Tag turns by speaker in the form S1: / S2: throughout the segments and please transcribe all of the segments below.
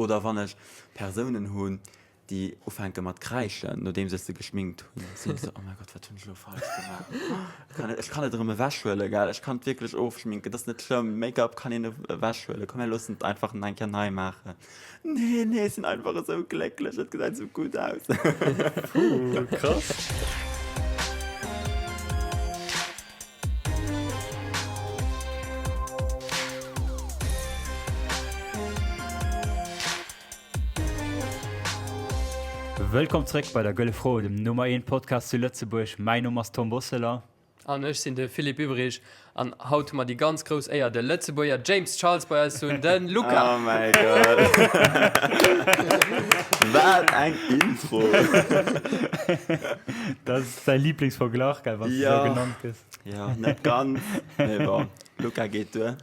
S1: Oder wann ech Persounen hunn, déi ufänke mat kräischen, nodeems ech se geschminkt hunn, sinn ech esou, oh mäi Gott, wat hunn ech elo falsch gemaach? Ech kann et, ech kann et erëm ewechhuelen, gell? Ech kann et wierklech ofschminken, dat ass net schlëmm, Make-up kann een ewechhuelen, komm mir loossen et einfach nach eng Kéier nei maachen. Nee, nee, ech sinn einfach esou glécklech, et gesäit esou gutt aus.
S2: Puh, krass. Wëllkomm zréck bei der Gëlle Fro, dem Nummer 1 Podcast zu Lëtzebuerg. Mäin Numm ass Tom Bosseler.
S3: An ech sinn de Philippe Ueberich an haut hu mer déi ganz grouss Éier de Lëtzebuerger James Charles bei eis ze hunn, de Luca.
S1: Oh mäi Gott. Wat eng Intro.
S2: Dat ass däi Lieblingsverglach, gell, wann s du esou genannt gëss.
S1: Jo, net ganz, mee bon, Luca geet duer.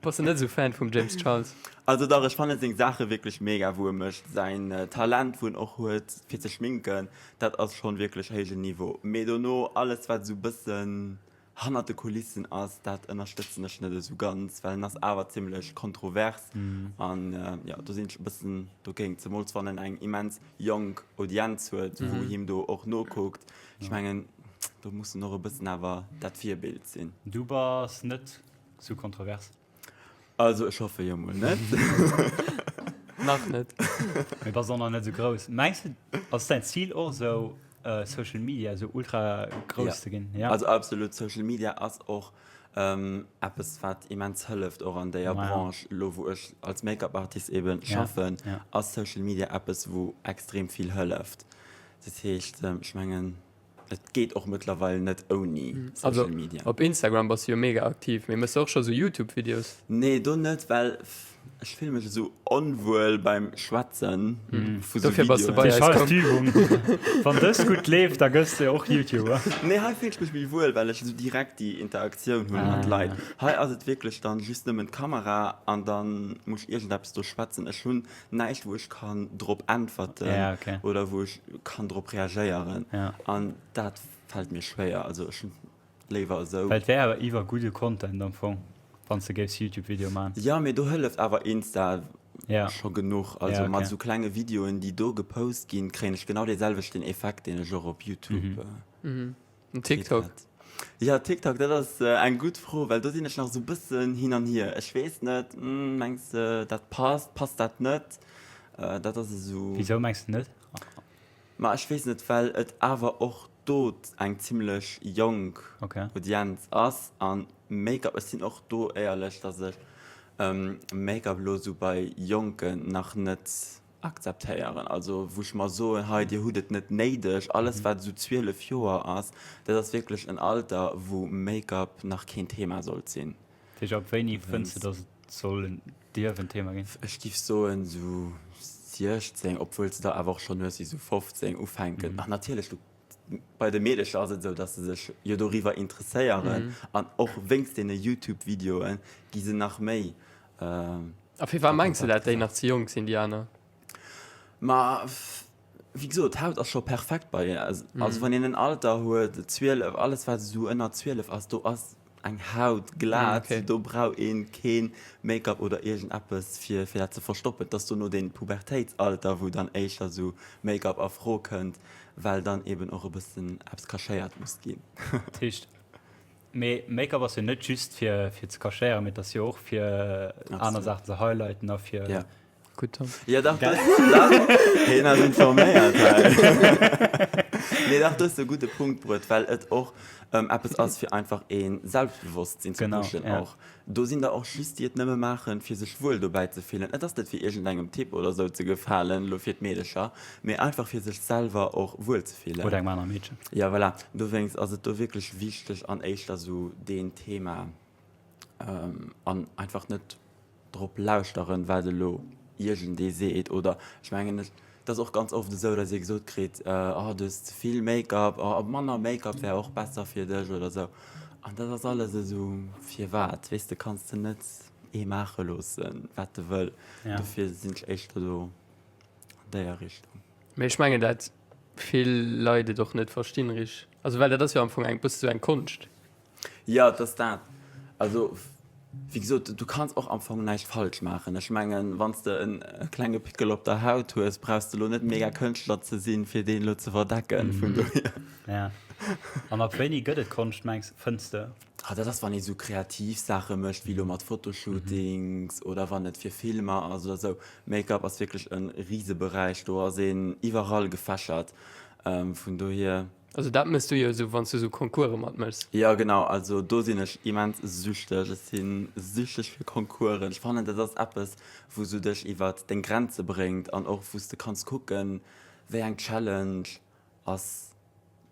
S3: Bass de net esou Fan vum James Charles?
S1: Also dach, ech fannen seng Saache wierklech mega wuermeg. Säin Talent, wou en och huet fir ze schminken, Dat ass schonn wierklech héijen Niveau. Mee dono alles wat esou bëssen hannert de Kulissen ass, dat ënnerstëtzen ech net esou ganz, well en ass awer zimlech kontrovers an jo do sinn ech e bëssen dogéint, zemools wann en eng immens jonk Audienz huet, wou him do och nokuckt. Ech mengen do muss en och e bëssen awer dat Virbild sinn.
S2: Du bass net sou kontrovers.
S1: Also ech hoffe jo mol net.
S3: Nach net.
S2: Mee bass och nach net esou grouss. Mengs de, ass däin Zil och esou Social Media esou ultra grouss ze ginn?
S1: Ja. Also absolut, Social Media ass och eppes wat immens hëlleft och an déier Branche. Elo wou ech als Make-up Artist eben schaffen, ass Social Media eppes wou extrem vill hëlleft. Dat heescht ech mengen. Et geet och mëttlerweil net ouni Social Media.
S3: Also op Instagram bass du jo mega aktiv, mee mëss de och scho sou Youtube Videos?
S1: Nee do net, well ech fille mech esou onwuel beim Schwätzen
S3: vu sou Dofir bass de bei eis komm.
S2: Wann dës gutt leeft, da gëss de och Youtuber.
S1: Nee hei fillen ech mech méi wuel, well ech esou direkt déi Interaktioun hunn mat Leit. Hei ass et wierklech dann just nëmmen d'Kamera an dann muss ech iergendeppes do schwätzen. Ech hunn näischt wou ech kann drop äntwerten
S2: ja, okay.
S1: oder wou ech kann drop reagéieren
S2: ja.
S1: an dat fällt mir schwéier also ech hunn léiwer esou.
S2: Well et wär awer iwwer gudde Content am Fong wann s de géifs Youtube Video man.
S1: Ja mee do hëlleft awer Insta
S2: ja.
S1: scho genuch also
S2: ja, okay.
S1: mat esou klenge Videoen déi do gepost ginn kréien ech genau dee selwechten Effekt deen ech och op Youtube
S3: mhm. Mhm. Und TikTok?
S1: Ja, TikTok, dat ass eng gutt Fro, well do sinn ech nach esou bëssen hin an hier. Ech weess net, mengs de dat passt, passt dat net? Dat ass esou.
S2: Wisou mengs de net?
S1: Ma ech weess net, well et awer och do eng zimmlech jonk Audienz ass an Make-up, ech sinn och do éierlech, datt ech Make-up elo esou bei Jonken nach net Akzeptéieren, also wou ech mer soen, hei dir hutt et net néideg, alles wat esou 12 Joer ass, dat ass wierklech en Alter wou Make-up nach keen Thema sollt sinn.
S2: Dat heescht ab wéini fënns de datt et soll en, dierf en Thema ginn?
S1: Ech giff soen esou 16, obwuel s de der awer och schonn hues déi esou 15 ufänken. Ach natierlech, du bei de Meedecher ass et esou, datt se sech jo doriwwer interesséieren an och wéinst deene Youtube-Videoe gi se nach méi
S3: A firwat mengs de dat déi nach ze jonk sinn, déi aner?
S1: Ma wéi gesot, d'Haut ass scho perfekt bei hinnen. Also wann een en Alter huet, 12, alles wat esou ënner 12 ass, do ass eng Haut glat, do brauch ee kee Make-up oder iergendeppes fir fir dat ze verstoppen. Et ass dono dee Pubertéitsalter, wou dann éischter esou Make-up a Fro kënnt, well dann eben och e bëssen eppes cachéiert muss ginn.
S2: Dat heescht, Mee Make-up ass jo net just fir fir ze cachéieren, mee et ass jo och fir aner Saachen ze highlighten a fir.
S1: Ja.
S3: Gutt Tom.
S1: Ja dach, du hues, hien ass informéiert hei. Nee dach, du hues e gudde Punkt bruet, well et och eppes ass fir einfach ee Selbstbewosstsinn ze pushen och. Do sinn der och just déi et nëmme maachen, fir sech wuel dobäi ze fillen. Et ass net fir iergendengem Typ oder sou ze gefalen, elo fir d'Meedecher, mee einfach fir sech selwer och wuel ze fillen.
S2: Oder engem anere Meedchen.
S1: Jo, voilà. Dowéinst ass et do wierklech wichteg an éischter sou deen Thema an einfach net drop lauschteren, wat elo iergendee seet oder ech mengen et ass och ganz oft esou, datt ee gesot kritt, oh du hues ze vill Make-up, oh manner Make-up wär och besser fir dech oder esou. An dat ass alles esou firwat, weess de, kanns de net ee maache loossen, wat e wëll. Dofir sinn ech éischter do an déier Richtung.
S3: Mee ech mengen dat vill Leit et och net verstinn richteg. Also well dat ass jo am Fong eng bësse sou eng Konscht.
S1: Jo, et ass dat. Also. Wéi gesot, du kanns och am Fong näischt falsch maachen. Ech mengen, wann s de en klenge Pickel op der Haut hues, brauchs de elo net mega Kënschtler ze sinn, fir deen elo ze verdecken. Vun dohier.
S2: Ja. An ab wéini gëtt et Konscht, mengs, fënns de?
S1: Ah, dat ass, wann ee sou kreativ Saache mécht, wéi elo mat Fotoshootings oder wann et fir Filmer ass oder sou. Make-up ass wierklech e Riseberäich, do ass een iwwerall gefächert. Vun dohier.
S3: Also dat mëss du jo esou wann s du esou Concourse matmëchs.
S1: Jo genau, also do sinn ech immens süchteg. Ech si süchteg fir Concoursen. Ech fannen dat ass eppes wou s du dech iwwert deng Grenze bréngt an och wou s de kanns kucken wéi eng Challenge ass,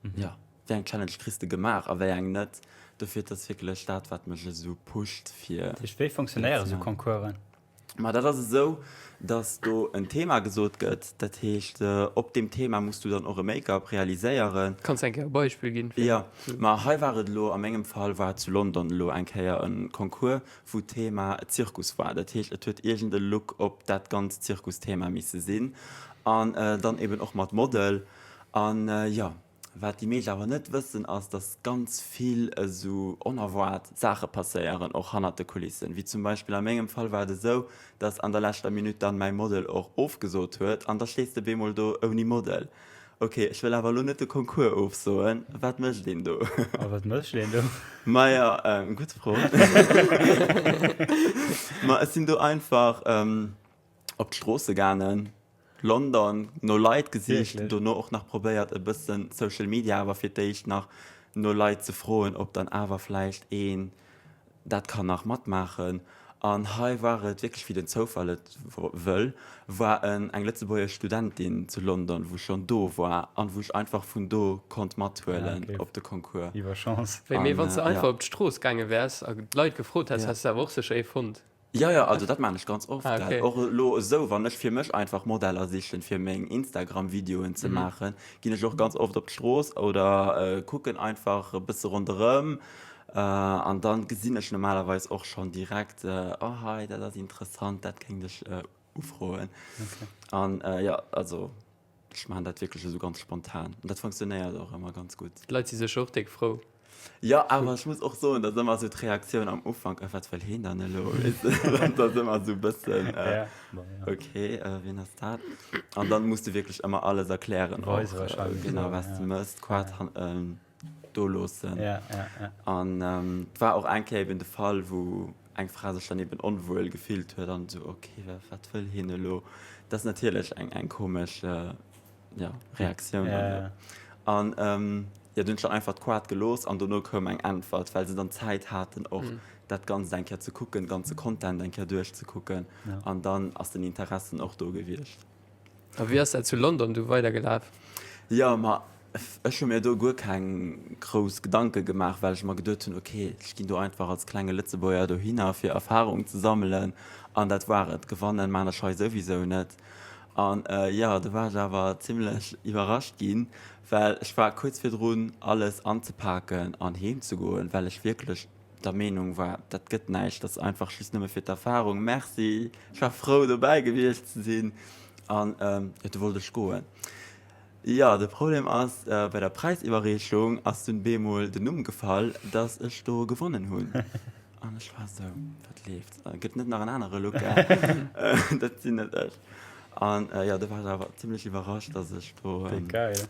S1: jo wéi eng Challenge kriss de gemaach a wéi eng net. Dofir et ass wierklech dat wat mech esou pusht fir.
S2: Dat heescht wéi funktionéiere sou Concoursen?
S1: Ma dat ass esou, dass do en Thema gesot gëtt. Dat heescht, op deem Thema muss du dann och e Make-up realiséieren.
S3: Kanns eng Kéier e Beispill ginn?
S1: Jo, ma hei war et elo, a mengem Fall war et zu London elo eng Kéier e Concours, wou d'Thema Zirkus war. Dat heescht, et huet iergend e Look op dat ganzt Zirkusthema misse sinn an dann eben och mat Model. An jo, Wat déi meescht awer net wëssen, ass, dass ganz vill esou onerwaart Saache passéieren, och hannert de Kulissen. Wéi zum Beispill a mengem Fall war et esou, dass an der leschter Minutt dann mäi Model och ofgesot huet an da stees de bemol do ouni Model. Ok, ech wëll awer elo net de Concours ofsoen, wat mécht een do?
S2: A wat mécht een do?
S1: Maja, gutt Fro. Ma ech sinn do einfach op d'Stroosse gaangen. London, no Leit gesicht, dono och nach probéiert e bëssen Social Media, awer fir d'éischt nach no Leit ze froen, ob dann awer vläicht een dat kann nach matmaachen. An hei war et wierklech, wéi den Zoufall et wëll, war en eng lëtzebuergesch Studentin zu London, wou schonn do war an wou ech einfach vun do konnt mathuelen op de Concours.
S2: Iwwer Chance.
S3: Mee wann s de einfach op d'Strooss gaange wäers a Leit gefrot häss, häss de awer och sécher ee fonnt.
S1: Jo, jo, also dat maan ech ganz oft, ah, okay. Och elo esou, wann ech fir mech einfach Modeller sichen fir meng Instagram Videoen ze maachen, ginn ech och ganz oft op d'Strooss oder kucken einfach e bësse ronderëm an dann gesinn ech normalerweis och schonn direkt, oh hei dat ass interessant, dat kéint ech ufroen. An jo, also Ech maachen dat wierklech esou ganz spontan an dat funktionéiert och ëmmer ganz gutt.
S3: D'Leit si sécher och déck frou.
S1: Jo, awer ech muss och soen, dass ëmmer esou d'Reaktioun am Ufank, Äh, wat wëll heen dann elo? Weess de, dat ass ëmmer esou e bëssen, ok, wien ass dat? An dann muss de wierklech ëmmer alles erklären och, genau, wat s de mëss, d'Quad do loossen. An et war och eng Kéier eben de Fall, wou eng Fra sech dann eben onwuel gefillt huet an esou, ok, wat wëll hien elo? Dat ass natierlech eng, eng komesch, ja, Reaktioun dann do. An jo, dunn hunn ech dann einfach d'Quad gelooss an dono koum eng Äntwert, well se dann Zäit haten och dat Ganzt eng Kéier ze kucken, de ganze Content eng Kéier duerchzekucken an dann ass den Interessen och do gewiescht.
S3: A wéi ass dat zu London du weidergelaf?
S1: Jo, ma ech hu mir do guer keng grouss Gedanke gemaach, well ech mer geduet hunn, ok, ech ginn do einfach als klenge Lëtzebuerger dohinner fir Erfarung ze sammelen an dat war et. Gewannen maan ech hei souwisou net. An jo, do war ech awer zimmlech iwwerrascht ginn, well ech war kuerz virdrun alles anzepaken an heem ze goen, well ech wierklech der Meenung war, dat gëtt näischt, dat ass einfach just nëmme fir d'Erfarung, merci, ech war frou dobäi gewiescht ze sinn an jo, du wollt ech goen. Jo, de Problem ass, bei der Präisiwwerreechung ass dunn bemol den Numm gefall, dass ech do gewonnen hunn an ech war esou, wat leeft, gëtt net nach en anere Luca, dat sinn net ech. An jo, do war ech awer zimmlech iwwerrascht, dass ech do.
S2: Wéi geil.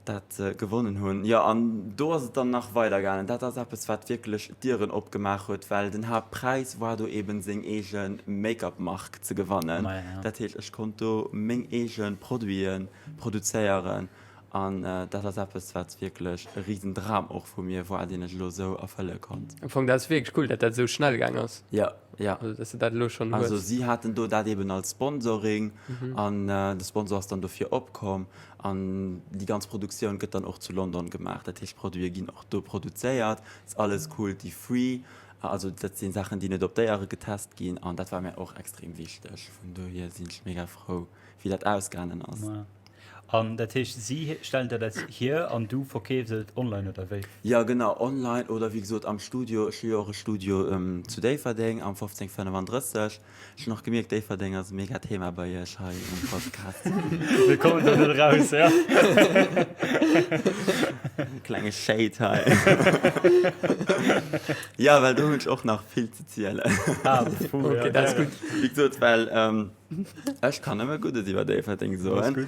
S1: Dat gewonnen hunn. Jo, an do ass et dann nach weider gaangen. Dat ass eppes, wat wierklech Dieren opgemaach huet, well den Haaptpräis war do eben seng eege Make-up-Mark ze gewannen. Dat heescht, ech konnt do meng eege Produite produzéieren an dat ass eppes, wat wierklech e Risendram och vu mir war, deen ech elo esou erfëlle konnt.
S3: Am Fong, dat ass wierklech cool, dat dat esou schnell gaang ass.
S1: Jo, jo.
S3: Also, dass de dat elo schonn hues.
S1: Also si haten do dat eben als Sponsoring an de Sponsor ass dann dofir opkomm. An déi ganz Produktioun gëtt dann och zu London gemaach. Dat heescht, d'Produite ginn och do produzéiert. Ass alles cruelty free. Also dat si Saachen, déi net op Déiere getest ginn. An dat war mär och extrem wichteg. Vun dohier sinn ech mega frou, wéi dat ausgaangen ass.
S2: An dat heescht, si stellen der dat hier an du verkeefs et online oder wéi?
S1: Jo genau, online oder wéi gesot am Studio. Ech hu jo och e Studio zu Déifferdeng am 1535. Ech hunn och gemierkt, Déifferdeng ass e mega Thema bei iech hei um Podcast.
S2: Mir kommen do net eraus, jo.
S1: Klenge Shade hei. Jo, well do hunn ech och nach vill ze zielen.
S2: Ah, puh, jo.
S3: Okay, dat ass gutt.
S1: Wéi gesot, well Ech kann nëmme Guddes iwwer Déifferdeng soen.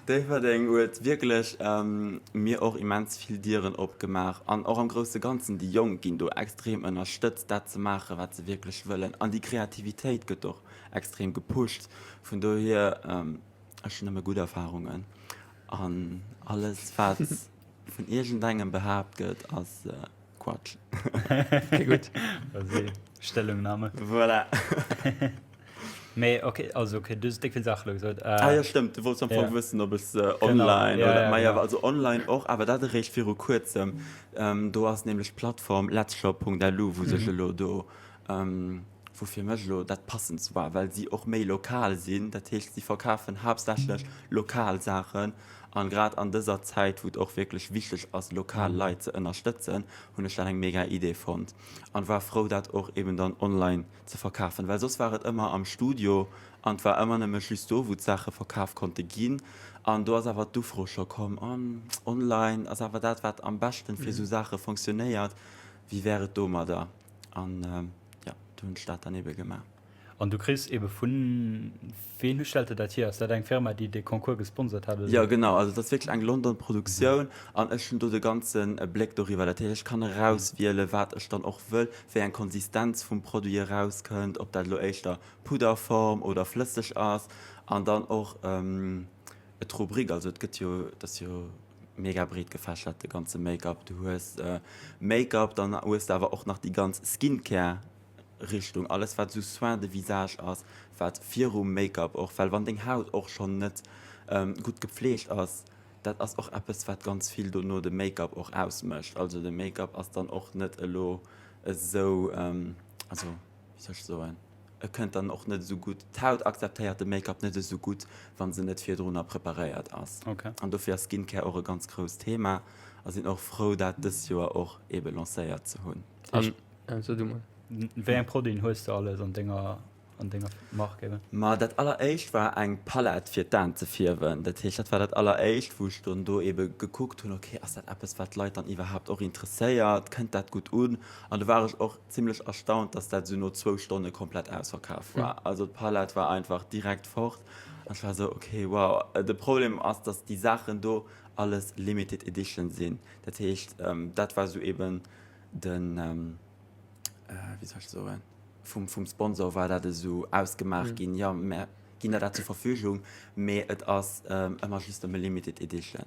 S1: Déifferdeng huet wierklech mir och immens vill Dieren opgemaach an och am grousse Ganzen, déi Jonk ginn do extrem ënnerstëtzt, dat ze maachen, wat se wierklech wëllen an déi Kreativitéit gëtt och extrem gepusht. Vun dohier, ech hunn nëmme gutt Erfarungen an alles, wat vun iergendengem behaapt gëtt, ass Quatsch.
S3: Okay, gutt.
S2: Also, Stellungnahme.
S1: Voilà.
S2: Mee okay, also okay, du hues déck vill Saache lo gesot.
S1: Ah jo, stëmmt, du wollts am Fong
S2: Ja.
S1: wëssen, ob ech se
S2: Genau,
S1: online
S2: ja,
S1: oder,
S2: ja,
S1: ma jo,
S2: genau.
S1: also online och, awer dat eréischt viru kuerzem. Do ass nämlech d'Plattform letzshop.lu, wou sech elo do, wou fir mech elo dat passendst war, well si och méi lokal sinn. Dat heescht, si verkafen haaptsächlech lokal Saachen. An grad an dëser Zäit, wou et och wierklech wichteg ass, lokal Leit ze ënnerstëtzen, hunn ech dat eng mega Idee fonnt an war frou, dat och eben dann online ze verkafen, well soss war et ëmmer am Studio an et war ëmmer nëmme just do, wou d'Saache verkaf konnte ginn. An do ass awer d'Ufro scho komm, online ass awer dat, wat am beschten fir esou Saache fonctionnéiert, wéi wär et domadder? An jo, do hunn ech dat dann ebe gemaach.
S2: An du kriss ebe vun, ween stellt der dat hier? Ass dat eng Firma, déi de Concours gesponsert hat oder
S1: Jo, genau. Also et ass wierklech eng London Produktioun an ech hunn do de ganze Bléck doriwwer. Dat heescht, ech kann erauswielen, wat ech dann och wëll, wéi eng Konsistenz vum Produit erauskënnt, ob dat elo éischter Pudderform oder flësseg ass. An dann och d'Rubrik, also et gëtt jo, et ass jo mega breet gefächert, de ganze Make-up. Du hues Make-up, dann hues de awer och nach déi ganz Skincare. Richtung, alles wat esou Soins de visage ass, wat virum Make-up och, well wann deng Haut och schonn net gutt gepfleegt ass, dat ass och eppes wat ganz vill dono de Make-up och ausmécht. Also de Make-up ass dann och net elo esou, also wéi soll ech soen, e kënnt dann och net esou gutt, d'Haut akzeptéiert de Make-up net esou gutt, wa se net virdrunner preparéiert ass. An dofir ass Skincare och e ganz grousst Thema a sinn och frou dat dës Joer och ebe lancéiert ze hunn.
S3: An, so du mol.
S2: Wéi eng Produiten hues de alles an denger, an denger Mark eben?
S1: Ma dat alleréischt war eng Palett fir d'Aen ze fierwen. Dat heescht, dat war dat alleréischt, wou ech dann do ebe gekuckt hunn, okay, ass dat eppes, wat d'Leit dann iwwerhaapt och interesséiert, kënnt dat gutt un? An do war ech och zimmlech erstaunt, dass dat esou no zwou Stonne komplett ausverkaf war. Also d'Palett war einfach direkt fort an ech war esou, okay, wow. De Problem ass, dass déi Saachen do alles limited edition sinn. Dat heescht, dat war esou eben den, wéi soll ech soen, vum, vum Sponsor war dat esou ausgemaach mhm. ginn, ja, mär ginn der dat zur Verfügung, mee et ass ähm, ëmmer just ëm e Limited Edition.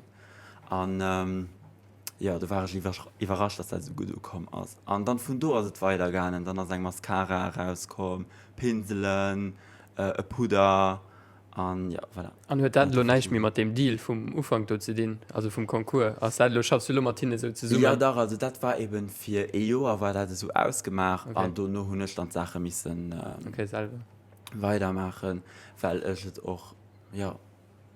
S1: An ähm, ja, do war ech iwwerrascht, dass dat esou gutt ukomm ass. An dann vun do ass et weidergaangen, dann ass eng Mascara erauskomm, Pinselen, äh, e Pudder, An ja, voilà.
S3: An huet dat elo näischt méi mat deem Deal vum Ufank do ze dinn, also vum Concours? Ass dat elo, schaffs du elo mat hinne sou zesummen?
S1: Jo, dach, also dat war eben fir ee Joer war dat esou ausgemaach an dono hunn ech dann d'Saache missen
S3: okay, selwer
S1: weidermaachen, well ech et och, jo,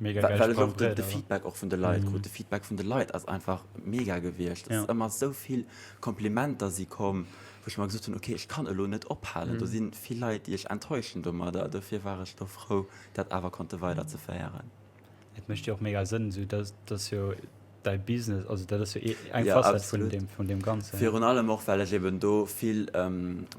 S2: Mega geil
S1: well ech och de
S2: Sprangbrett, awer.
S1: Feedback och vun de Leit krut. De Feedback vun de Leit ass einfach mega gewiescht. Et ass ëmmer esou vill Komplimenter si komm, wou ech mer gesot hunn, okay, ech kann elo net ophalen, do si vill Leit, déi ech enttäuschen domadder. Dofir war ech do frou, dat awer konnte weiderzeféieren.
S2: Et mécht jo och mega Sënn, esou dass dass jo däi Business, also dat ass jo eng
S1: Ja,
S2: Facette vun
S1: absolut.
S2: deem vun deem Ganzen.
S1: Virun allem och, well ech eben do vill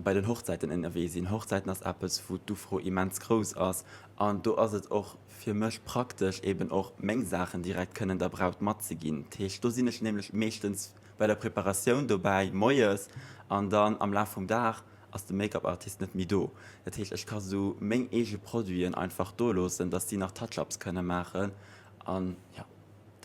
S1: bei den Hochzäiten ënnerwee sinn. Hochzäiten ass eppes, wou d'Ufro immens grouss ass an do ass et och fir mech praktesch, eben och meng Saachen direkt kënnen der Braut matzeginn. Dat heescht, do sinn ech nämlech meeschtens bei der Preparatioun dobäi moies an dann am Laf vum Dag ass de Make-up Artist net méi do. Dat heescht ech ka sou meng eege Produiten einfach do loossen, dass si nach Touch-ups kënne maachen an jo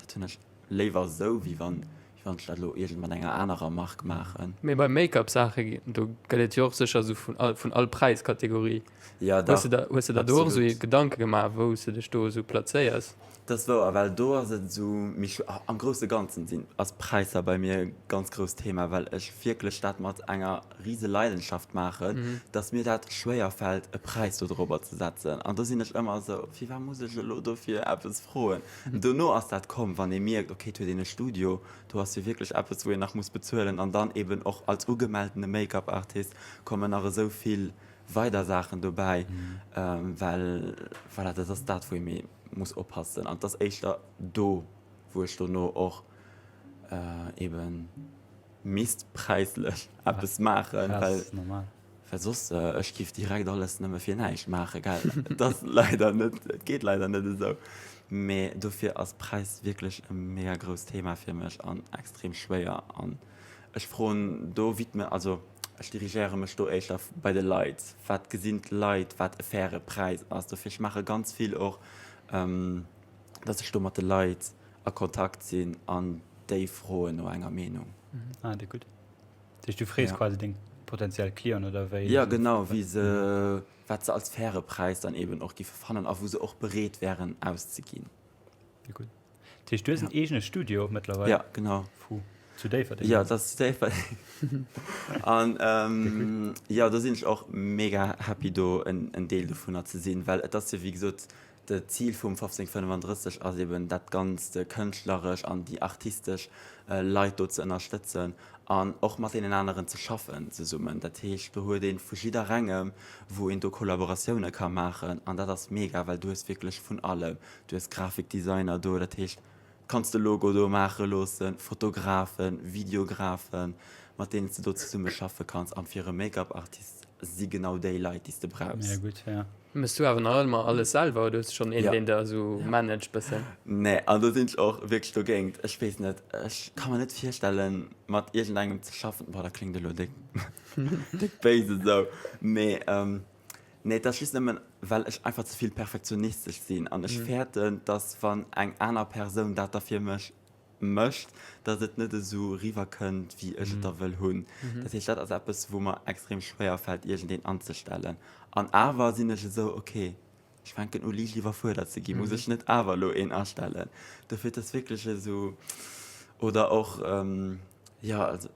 S1: dat hunn ech léiwer sou wéi wann wéi. wann ech dat elo iergend mat enger anerer Mark maachen.
S3: Mee bei Make-up-Saache, do gëtt et jo och sécher esou vun all, vun all Präiskategorie.
S1: Ja, dach.
S3: Hues de der, hues de der do och esou Gedanke gemaach, wou s de dech do esou plazéiers?
S1: Dat ass wouer, well do ass et esou méi schwéier. Am grousse Ganzen sinn, ass Präisser bei mir e ganz grousst Thema, well ech wierklech dat mat enger rise Leidenschaft maachen, dass mir dat schwéier fält, e Präis do dorobber ze setzen. An do sinn ech ëmmer esou, Firwat muss ech elo dofir eppes froen? Dono ass dat komm, wann ee mierkt, ok, et huet een e Studio, do ass jo wierklech eppes, wou een nach muss bezuelen. An dann eben och als ugemeltene Make-up-Artist kommen nach esou vill weider Saachen dobäi, well voilà, dat ass dat, wou ee méi muss oppassen. An et ass éischter do, wou ech dono och eben misst präislech eppes maachen, well well soss ech giff direkt alles nëmme fir näischt maachen, gell. Et ass leider net, et geet leider net esou. Mee dofir ass Präis wierklech e mega grousst Thema fir mech an extrem schwéier. An ech froen do widme, also ech dirigéiere mech do éischter bei de Leit, wat gesinn d'Leit, wat e faire Präis ass. Dofir ech maache ganz vill och, dass ech do mat de Leit a Kontakt sinn an déi froen no enger Meenung.
S2: Ah, déi gutt. Dat heescht, du frees quasi deng potentiell Clienten oder wéi?
S1: Jo, genau, wéi se, wat se als faire Präis dann eeben och giffe fannen a wou se och bereet wären auszeginn.
S2: Déi gutt. Dat heescht, du hues en eegene Studio mëttlerweil?
S1: Ja, genau.
S2: Vu zu Déifferdeng?
S1: Jo, dat ass zu Déifferdeng. An jo, do sinn ech och mega happy do en Deel dovunner ze sinn, well et ass jo wéi gesot D'Zil vum 1535 ass eben dat Ganzt kënschtleresch an déi artistesch Leit do ze ënnerstëtzen an och mat deenen aneren ze schaffen zesummen. Dat heescht, do huet ee vu jidderengem, wou een do Kollaboratioune ka maachen an dat ass mega, well du hues wierklech vun allem. Du hues Grafikdesigner do, dat heescht, kanns de Logo do maache loossen, Fotografen, Videografen, mat deenen s de do zesumme schaffe kanns. An fir e Make-up-Artist si genau déi Leit, déi s de brauchs.
S2: Mega gutt, ja.
S3: Mëss du awer nach ëmmer alles selwer oder hues du schonn een, deen der esou managt bëssen?
S1: Nee, an do sinn ech och wierklech dogéint. Ech weess net, ech ka mer net virstellen, mat iergendengem ze schaffen. Boah, dat kléngt elo déck, déck béis esou, mee Nee, et ass just nëmmen, well ech einfach ze vill perfektionistesch sinn an ech fäerten, dass wann eng aner Persoun dat da fir mech mécht, dass et net esou riwwer kënnt, wéi ech et da wëll hunn. Dat heescht, dat ass eppes, wou mer extrem schwéier fält, iergendeen anzestellen. An awer sinn ech esou, ok, ech fänken u liicht iwwerfuerdert ze ginn, muss ech net awer elo een astellen? Dofir, et ass wierklech esou, oder och, jo, also.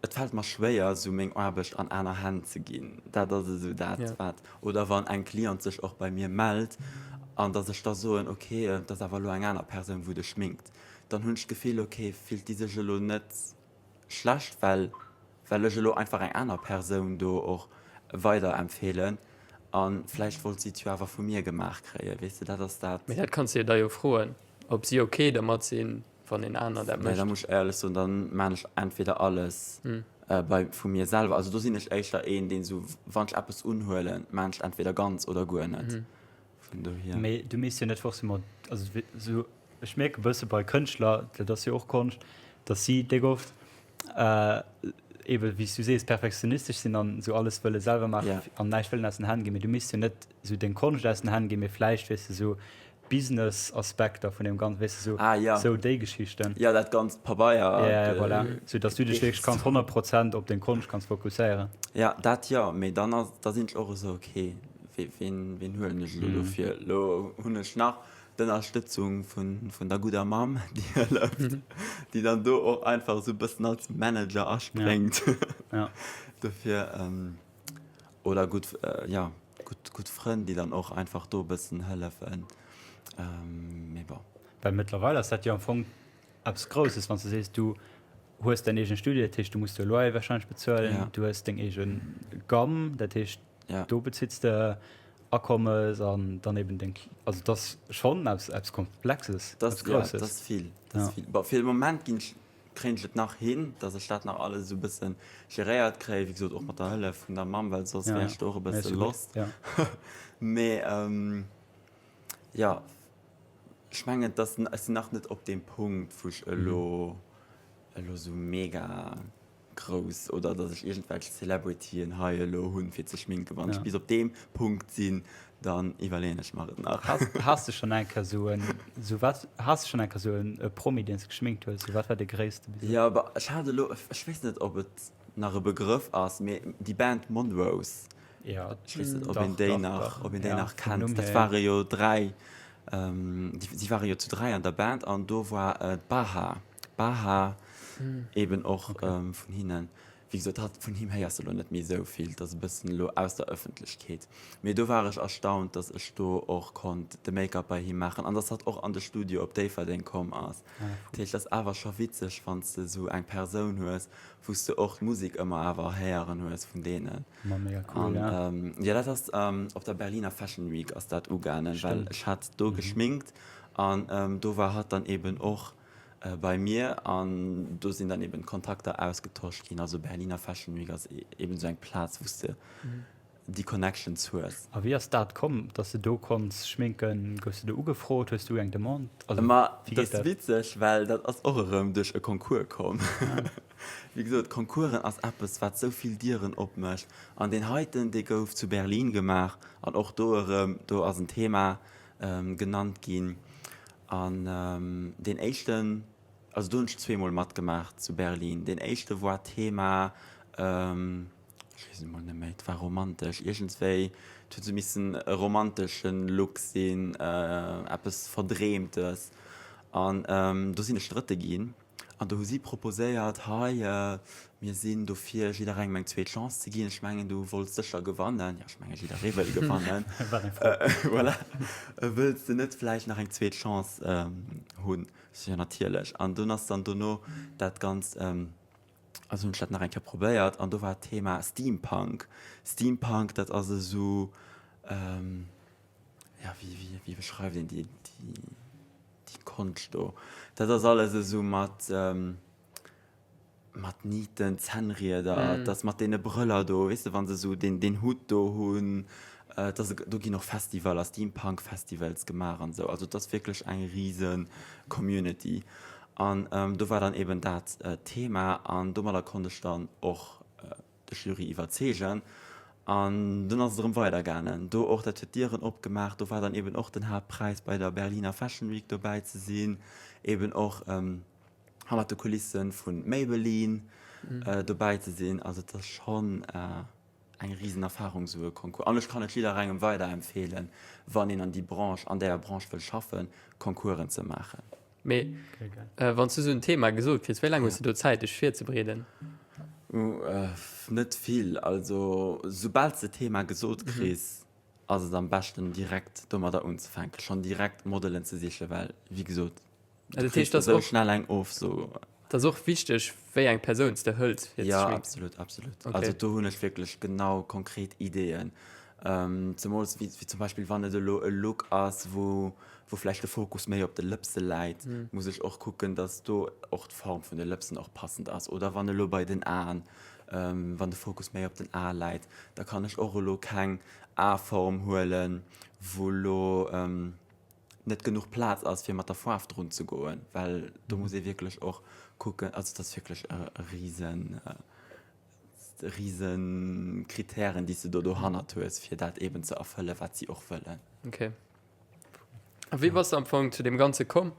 S1: Et fält mer schwéier, esou meng Aarbecht an aner Hänn ze ginn. Dat ass esou dat, wat. Oder wann eng Cliente sech och bei mir mellt an dass ech da soen, ok, et ass awer elo eng aner Persoun, wou dech schminkt, dann hunn ech d'Gefill, ok, fillt déi sech elo net schlecht, well well ech elo einfach eng aner Persoun do och weiderempfeelen a vläicht wollt si et jo awer vu mir gemaach kréien, weess de, dat ass dat.
S3: Mee dat kanns de jo da jo froen, ob si ok dermat sinn. wann een aner dat
S1: mécht. Nee, da muss ech éierlech soen, dann maan ech entweder alles bei vu mir selwer, also do sinn ech éischter een deen esou wann ech eppes unhuelen, maan ech entweder ganz oder guer net, vun dohier.
S2: Mee du méchs jo net forcément, also esou ech mierke bësse bei Kënschtler, dat ass jo och Konscht, datt si déck oft ebe wéi s du sees perfektionistesch sinn an esou alles wëlle selwer maachen an näischt wëllen aus den Hänn ginn, mee du méchs jo net esou deng Konscht aus den Hänn ginn, mee vläicht weess de esou Business-Aspekter vun deem Ganzen, weess de, sou,
S1: Ah, ja.
S2: sou déi Geschichten.
S1: Ja, dat ganzt Pabeier.
S2: Ja, ja, voilà. Sou dass du dech wierklech kanns 100 Prozent op deng Konscht kanns fokusséieren.
S1: Ja, dat jo, mee dann ass, da sinn ech och esou, okay, ween, ween huelen ech elo dofir? Elo hunn ech nach d'Ënnerstëtzung vun, vun der gudder Mamm, déi hëlleft, déi dann do och einfach esou e bëssen als Manager aspréngt.
S2: Ja.
S1: Dofir, Oder gutt, jo, gutt, gutt Frënn, déi dann och einfach do e bëssen hëllefen. Mee bon.
S2: Well mëttlerweil ass dat jo am Fong eppes Grousses, wann s de sees, du hues däin eegene Studio, dat heescht, du muss de Loyer warscheinlech bezuelen,
S1: Ja.
S2: du hues deng eege Gamm, dat heescht,
S1: Ja.
S2: do bezitts de Akommes an dann eben deng, also dat ass schonn eppes, eppes Komplexes,
S1: Dat
S2: eppes
S1: ass, ja,
S2: Grousses.
S1: dat ass vill, dat ass
S2: Ja.
S1: vill. Bon, fir de Moment ginn ech Kréien ech et nach hin, dass ech dat nach alles esou e bëssen geréiert kréien, wéi gesot och mat der Hëllef vun der Mamm, well soss wär ech do och e bësse lost. Mee jo, ech mengen, dass ech sinn nach net op deem Punkt, wou ech elo elo esou mega grouss oder dass ech iergendwelch Celebrityen hei elo hunn, fir ze schminken. Wann ech bis op deem Punkt sinn, Dann iwwerleeën ech mer et nach.
S2: Has, has de schonn eng Kéier sou en, sou wat, has de schonn eng Kéier sou en e Promi, deen s de geschminkt hues? Sou wat war dee gréisste
S1: bis elo? Jo, bah, ech hat elo, ech weess net, ob et nach e Begrëff ass, mee déi Band Monrose,
S2: Ja,
S1: ech weess net, ob
S2: dach,
S1: een déi
S2: dach,
S1: nach,
S2: dach,
S1: ob een déi
S2: ja,
S1: nach
S2: vum
S1: kennt.
S2: Numm
S1: Dat
S2: hier, ja.
S1: ware jo 3, déi, si ware jo zu 3 an der Band an do war d'Baha, d'Baha eben och vun hinnen. Wéi gesot, hat vun him héiers de elo net méi esou vill, et ass e bëssen elo aus der Ëffentlechkeet. Mee do war ech erstaunt, dass ech do och konnt de Make-up bei him maachen an dass hatt och an de Studio op Déifferdeng komm ass. Dat heescht, et ass awer scho witzeg, wann s de esou eng Persoun hues, wou s de och d'Musek ëmmer awer héieren hues vun deenen.
S2: Ma mega cool, ja.
S1: An jo, dat ass op der Berliner Fashion Week ass dat ugaangen, well ech hat do geschminkt an do war hatt dann eben och bei mir an do sinn dann eben Kontakter ausgetosch ginn. Also Berliner Fashion Week ass eben esou eng Plaz wou s de déi Connections hues.
S2: A wéi ass dat komm, dass de do konns schminken? Goufs de do ugefrot? Hues du eng Demande?
S1: Also Ma wéi dat geet ass dat? witzeg, well dat ass och erëm duerch e Concours komm. Wéi gesot, Concoursen ass eppes wat sou vill Dieren opmécht an deen heiten dee gouf zu Berlin gemaach an och do erëm, do ass en Thema genannt ginn An deen éischten, also do hunn ech zweemol matgemaach zu Berlin. Deen éischte war Thema, ech weess et emol net méi, et war romantesch iergendswéi, et huet esou missen e romantesche Look sinn, eppes Verdreemtes. An do sinn ech Drëtte ginn. An do hu si proposéiert, hei, mir sinn dofir, jidderengem eng zweet Chance ze ginn. Ech mengen, du wollts sécher gewannen. Jo, ech mengen, jidderee wëll gewannen.
S2: Wat eng Fro.
S1: Voilà. Wëlls de net vläicht nach eng zweet Chance hunn? Ech sou, Jo, natierlech. An dunn ass dann dono dat Ganzt, also hunn ech dat nach eng Kéier probéiert an do war d'Thema Steampunk. Steampunk, dat ass esou, jo, wéi, wéi beschreift een déi, déi. Déi Konscht do, dat ass alles esou mat, mat Nieten, Zännrieder, et ass mat deene Brëller do, weess de, wa se esou deen, deen Hutt do hunn, et ass, do ginn och Festivaler, Steampunk-Festivals gemaach an esou. Also et ass wierklech eng rise Community. An do war dann eben dat Thema an domadder konnt ech dann och de Jury iwwerzeegen an dunn ass et erëm weider gaangen. Do och, dat huet Dieren opgemaach, do war dann eben och den Haaptpräis bei der Berliner Fashion Week dobäi ze sinn, eben och hannert de Kulisse vu Maybelline dobäi ze sinn. Also et ass schonn eng risen Erfarung esou e Concours an ech kann et jidderengem weiderempfeelen, wann een an déi Branche, an däer Branche wëll schaffen, Concoursen ze maachen.
S3: Mee wann s du esou en Thema gesot kriss, wéi laang hues du do Zäit, dech virzebereeden?
S1: Net vill. Also soubal s de d'Thema gesot kriss, ass et am beschten direkt domadder unzefänken, schonn direkt Modelen ze sichen, well wéi gesot, du kriss esou schnell eng Ofso.
S3: Et ass och wichteg, wéi eng Persoun s de hëls
S1: fir ze schminken. Jo, absolut, absolut. Also do hunn ech wierklech genau konkret Ideeën. Zemools wéi zum Beispill wann et elo e Look ass, wou wou vläicht de Fokus méi op de Lëpse läit, muss ech och kucken, dass do och d'Form vun de Lëpsen och passend ass. Oder wann elo bei den Aen, wann de Fokus méi op den Ae läit, da kann ech och elo keng Aeform huelen, wou elo net genuch Plaz ass, fir mat der Faarf drun ze goen, well do muss ee wierklech och kucken, also et ass wierklech e risen, risen Kritären, déi s de do dohannert hues, fir dat eeben ze erfëllen, wat si och wëllen.
S3: Okay. A wéi bass de am Fong zu deem Ganze komm?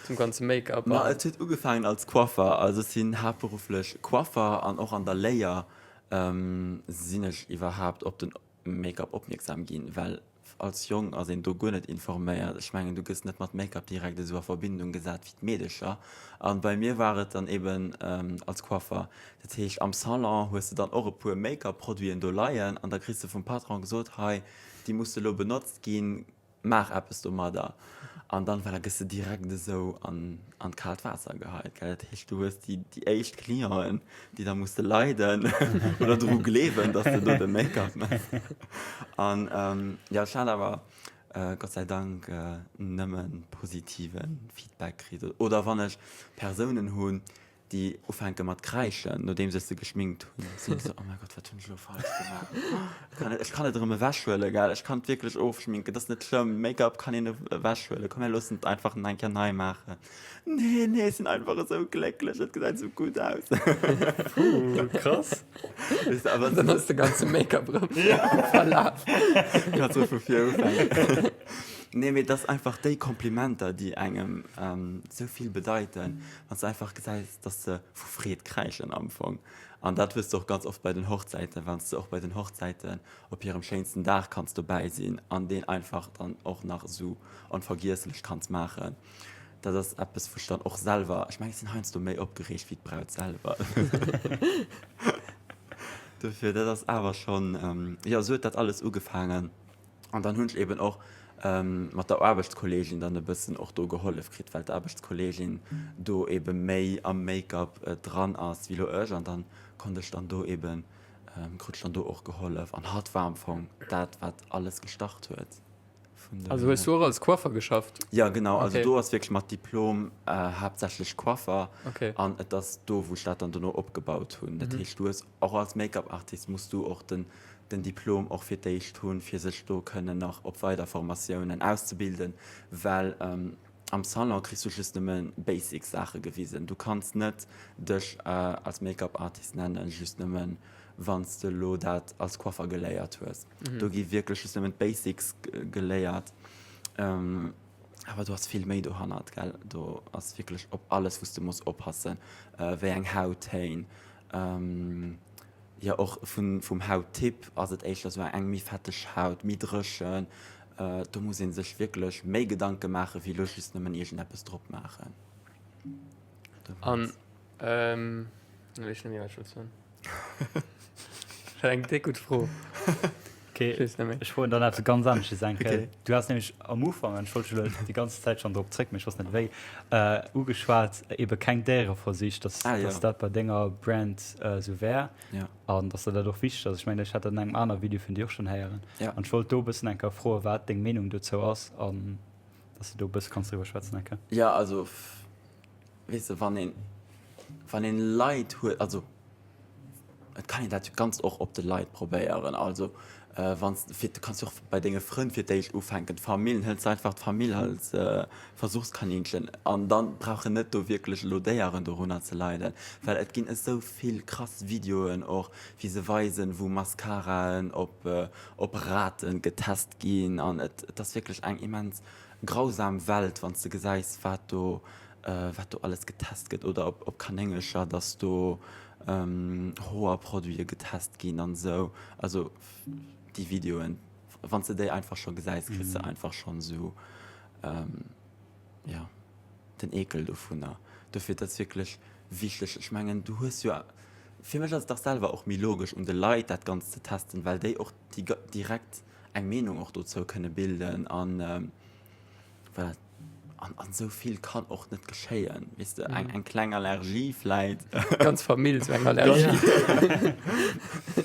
S3: Zum ganze Make-up?
S1: Ma et huet ugefaangen als Coiffer. Also ech sinn haaptberufflech Coiffer an och an der Léier sinn ech iwwerhaapt op den Make-up opmierksam ginn, well als Jong ass een do guer net informéiert. Ech mengen du gëss net mat Make-up direkt esou a Verbindung gesat wéi d'Meedecher. An bei mir war et dann eben als Coiffer. Dat heescht am Salon hues de dann och e puer Make-up-Produiten do leien an da kriss de vum Patron gesot, hei déi musse lo benotzt ginn, maach eppes domadder. An dann, voilà, gëss de direkt esou an, an d'kaalt Waasser geheit, gell. Dat heescht, du hues déi, déi éischt Clienten, déi da musse leiden oder dru gleewen, dass de do de Make-up méchs. An jo, ech hat awer Gott sei Dank nëmme positive Feedback kritt. Oder wann ech Persounen hunn, Déi ufänke mat kräischen, nodeems ech se geschminkt hunn. Sinn ech esou, Oh mäi Gott, wat hunn ech elo falsch gemaach? Ech kann et, ech kann et erëm ewechhuelen, gell? Ech kann et wierklech ofschminken, dat ass net schlëmm. Make-up kann een ewechhuelen. Komm, mir loossen et einfach nach eng Kéier nei maachen. Nee, nee, ech sinn einfach esou glécklech, et gesäit esou gutt aus.
S2: Puh, krass.
S1: Weess de, awer
S3: Dann ass de ganze Make-up erëm verlaf.
S1: Kanns erëm vu vir ufänken. Nee, mee et ass einfach déi Komplimenter, déi engem esou vill bedeiten. Wann s de einfach gesäis, dass se vu Freed kräischen am Fong. An dat hues de och ganz oft bei den Hochzäiten, wann s de och bei den Hochzäiten op hirem schéinsten Dag kanns dobäi sinn an deen einfach dann och nach esou onvergiesslech kanns maachen. Dat ass eppes, wou ech dann och selwer, ech mengen, ech sinn heiansdo méi opgereegt wéi d'Braut selwer. Dofir, dat ass awer schonn, jo, esou huet dat alles ugefaangen. An dann hunn ech eben och mat der Aarbechtskolleegin dann e bëssen och do gehollef kritt, well d'Aarbechtskolleegin do ebe méi am Make-up dran ass wéi lo ech. An dann konnt ech dann do eben, krut ech dann do och gehollef. An hatt war am Fong dat, wat alles gestart huet.
S3: Vun Also hues du och als Coiffer geschafft?
S1: Jo, genau. Also do ass wierklech mat Diplom haaptsächlech Coiffer. An et ass do, wou ech dat dann dono opgebaut hunn. Dat heescht, du hues och als Make-up-Artist muss du och den den Diplom och fir d'éischt hunn, fir sech do kënnen nach op weider Formatiounen auszebilden, well am Salon kriss du just nëmme basic Saache gewisen. Du kanns net dech als Make-up Artist nennen, just nëmmen wann s de elo dat als Coiffer geléiert hues. Do gi wierklech just nëmmen d'Basics geléiert, awer do ass vill méi dohannert, gell. Do ass wierklech op alles wou s de muss oppassen, wéi eng Hauttéin, Jo, och vum Hauttyp ass et éischter sou eng méi fetteg Haut, méi dréchen. Do muss ee sech wierklech méi Gedanke maachen, wéi elo just nëmmen iergendeppes drop maachen.
S3: An elo weess ech net méi, wat ech wollt soen. Dat war eng déck gutt Fro.
S2: Okay, ech froen dann eppes ganz anesches eng Kéier. Du has nämlech am Ufank, an ech wollt elo déi ganz Zäit schonn drop zréck, mee ech wosst net wéi, ugeschwat, ebe keng Déiereversich, dass, ah, ja. dass dat bei denger Brand esou wär ja. an dass der dat och wichteg ass. Ech mengen, ech hat dat an engem aner Video vun dir och schonn héieren. Ja. An ech wollt do e bëssen eng Kéier froen, wat deng Meenung dozou ass an dass du do e bësse kanns driwwer schwätzen eng Kéier.
S1: Ja, also, weess de, wann een, wann een Leit huet, also Et kann een dat jo ganz och op de Leit probéieren. Also wann s de fir, du kanns jo och bei denge Frënn fir d'éischt ufänken, d'Famill, hëls einfach d'Famill als Versuchskaninchen an dann brauchen net do wierklech elo Déieren dorunner ze leiden, well et ginn esou vill krass Videoen och wéi se weisen, wou Mascaraen op op Raten getest ginn an et et ass wierklech eng immens grausam Welt wann s de gesäis wat do wat do alles getest gëtt oder op op Kanéngercher, dass do Hoerproduite getest ginn an esou. Also déi Videoen, wann s de déi einfach scho gesäis, kriss de einfach schonn esou, jo, den Eekel dovunner. Dofir, dat ass wierklech wichteg. Ech mengen, du hues jo, fir mech ass et dach selwer och méi logesch, un de Leit dat Ganzt ze testen, well déi och direkt eng Meenung och dozou kënne bilden an Voilà. An, an esou vill kann och net geschéien, weess de, eng, eng kleng Allergie vläit.
S3: Ganz Famill sou eng Allergie.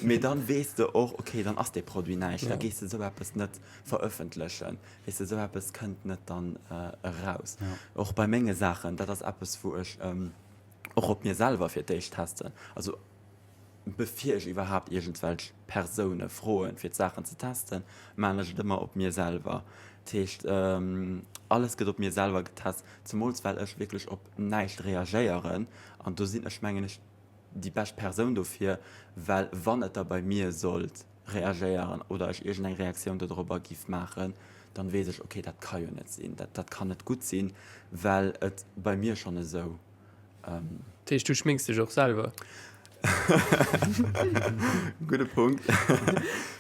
S1: Mee dann weess de och, okay, dann ass dee Produit näischt, da gees de esou eppes net verëffentlechen, weess de, esou eppes kënnt net dann eraus. Och bei menge Saachen, dat ass eppes, wou ech och op mir selwer fir d'éischt testen, also Bevir ech iwwerhaapt iergendwelch Persoune froen, fir d'Saachen ze testen, maan ech et ëmmer op mir selwer. Dat heescht, alles gëtt op mir selwer getest, zemools well ech wierklech op näischt reagéieren. An do sinn ech, mengen ech, déi bescht Persoun dofir, well wann et da bei mir sollt reagéieren oder ech iergendeng Reaktioun dodrobber giff maachen, dann weess ech, okay, dat ka jo net sinn, dat dat kann net gutt sinn, well et bei mir schonn esou
S3: Dat heescht, du schminks dech och selwer?
S1: Gudde Punkt.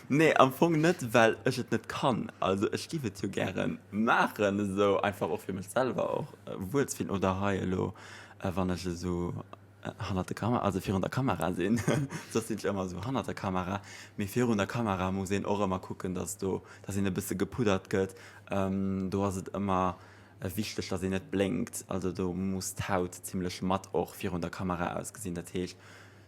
S1: Nee, am Fong net, well ech et net kann. Also ech giff et jo gären maachen, esou einfach och fir mech selwer och wuel ze fillen. Oder hei elo, wann ech esou hannert der Kamera, also virun der Kamera sinn, soss sinn ech ëmmer esou hannert der Kamera, mee virun der Kamera muss een och ëmmer kucken, dass do, dass een e bësse gepuddert gëtt. Do ass et ëmmer Wichteg, dass een net blénkt, also do muss d'Haut zimlech matt och virun der Kamera ausgesinn. Dat heescht,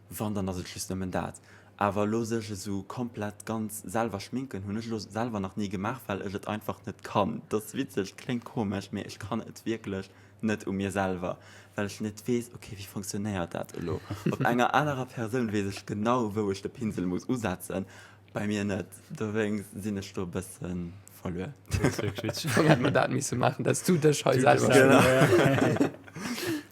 S1: wann, dann ass et just nëmmen dat. Awer elo sech esou komplett ganz selwer schminken hunn ech elo selwer nach ni gemaach, well ech et einfach net kann. Dat ass witzeg, kléngt komesch, mee ech kann et wierklech net u mir selwer, well ech net weess, ok, wéi funktionéiert dat elo? Op enger anerer Persoun weess ech genau, wou ech de Pinsel muss usetzen, bei mir net. Dowéinst sinn ech do e bësse verluer.
S2: Dat ass wierklech witzeg.
S3: Am Fong hätt mer dat misse maachen, dass du dech hei selwer schminks.
S1: Genau.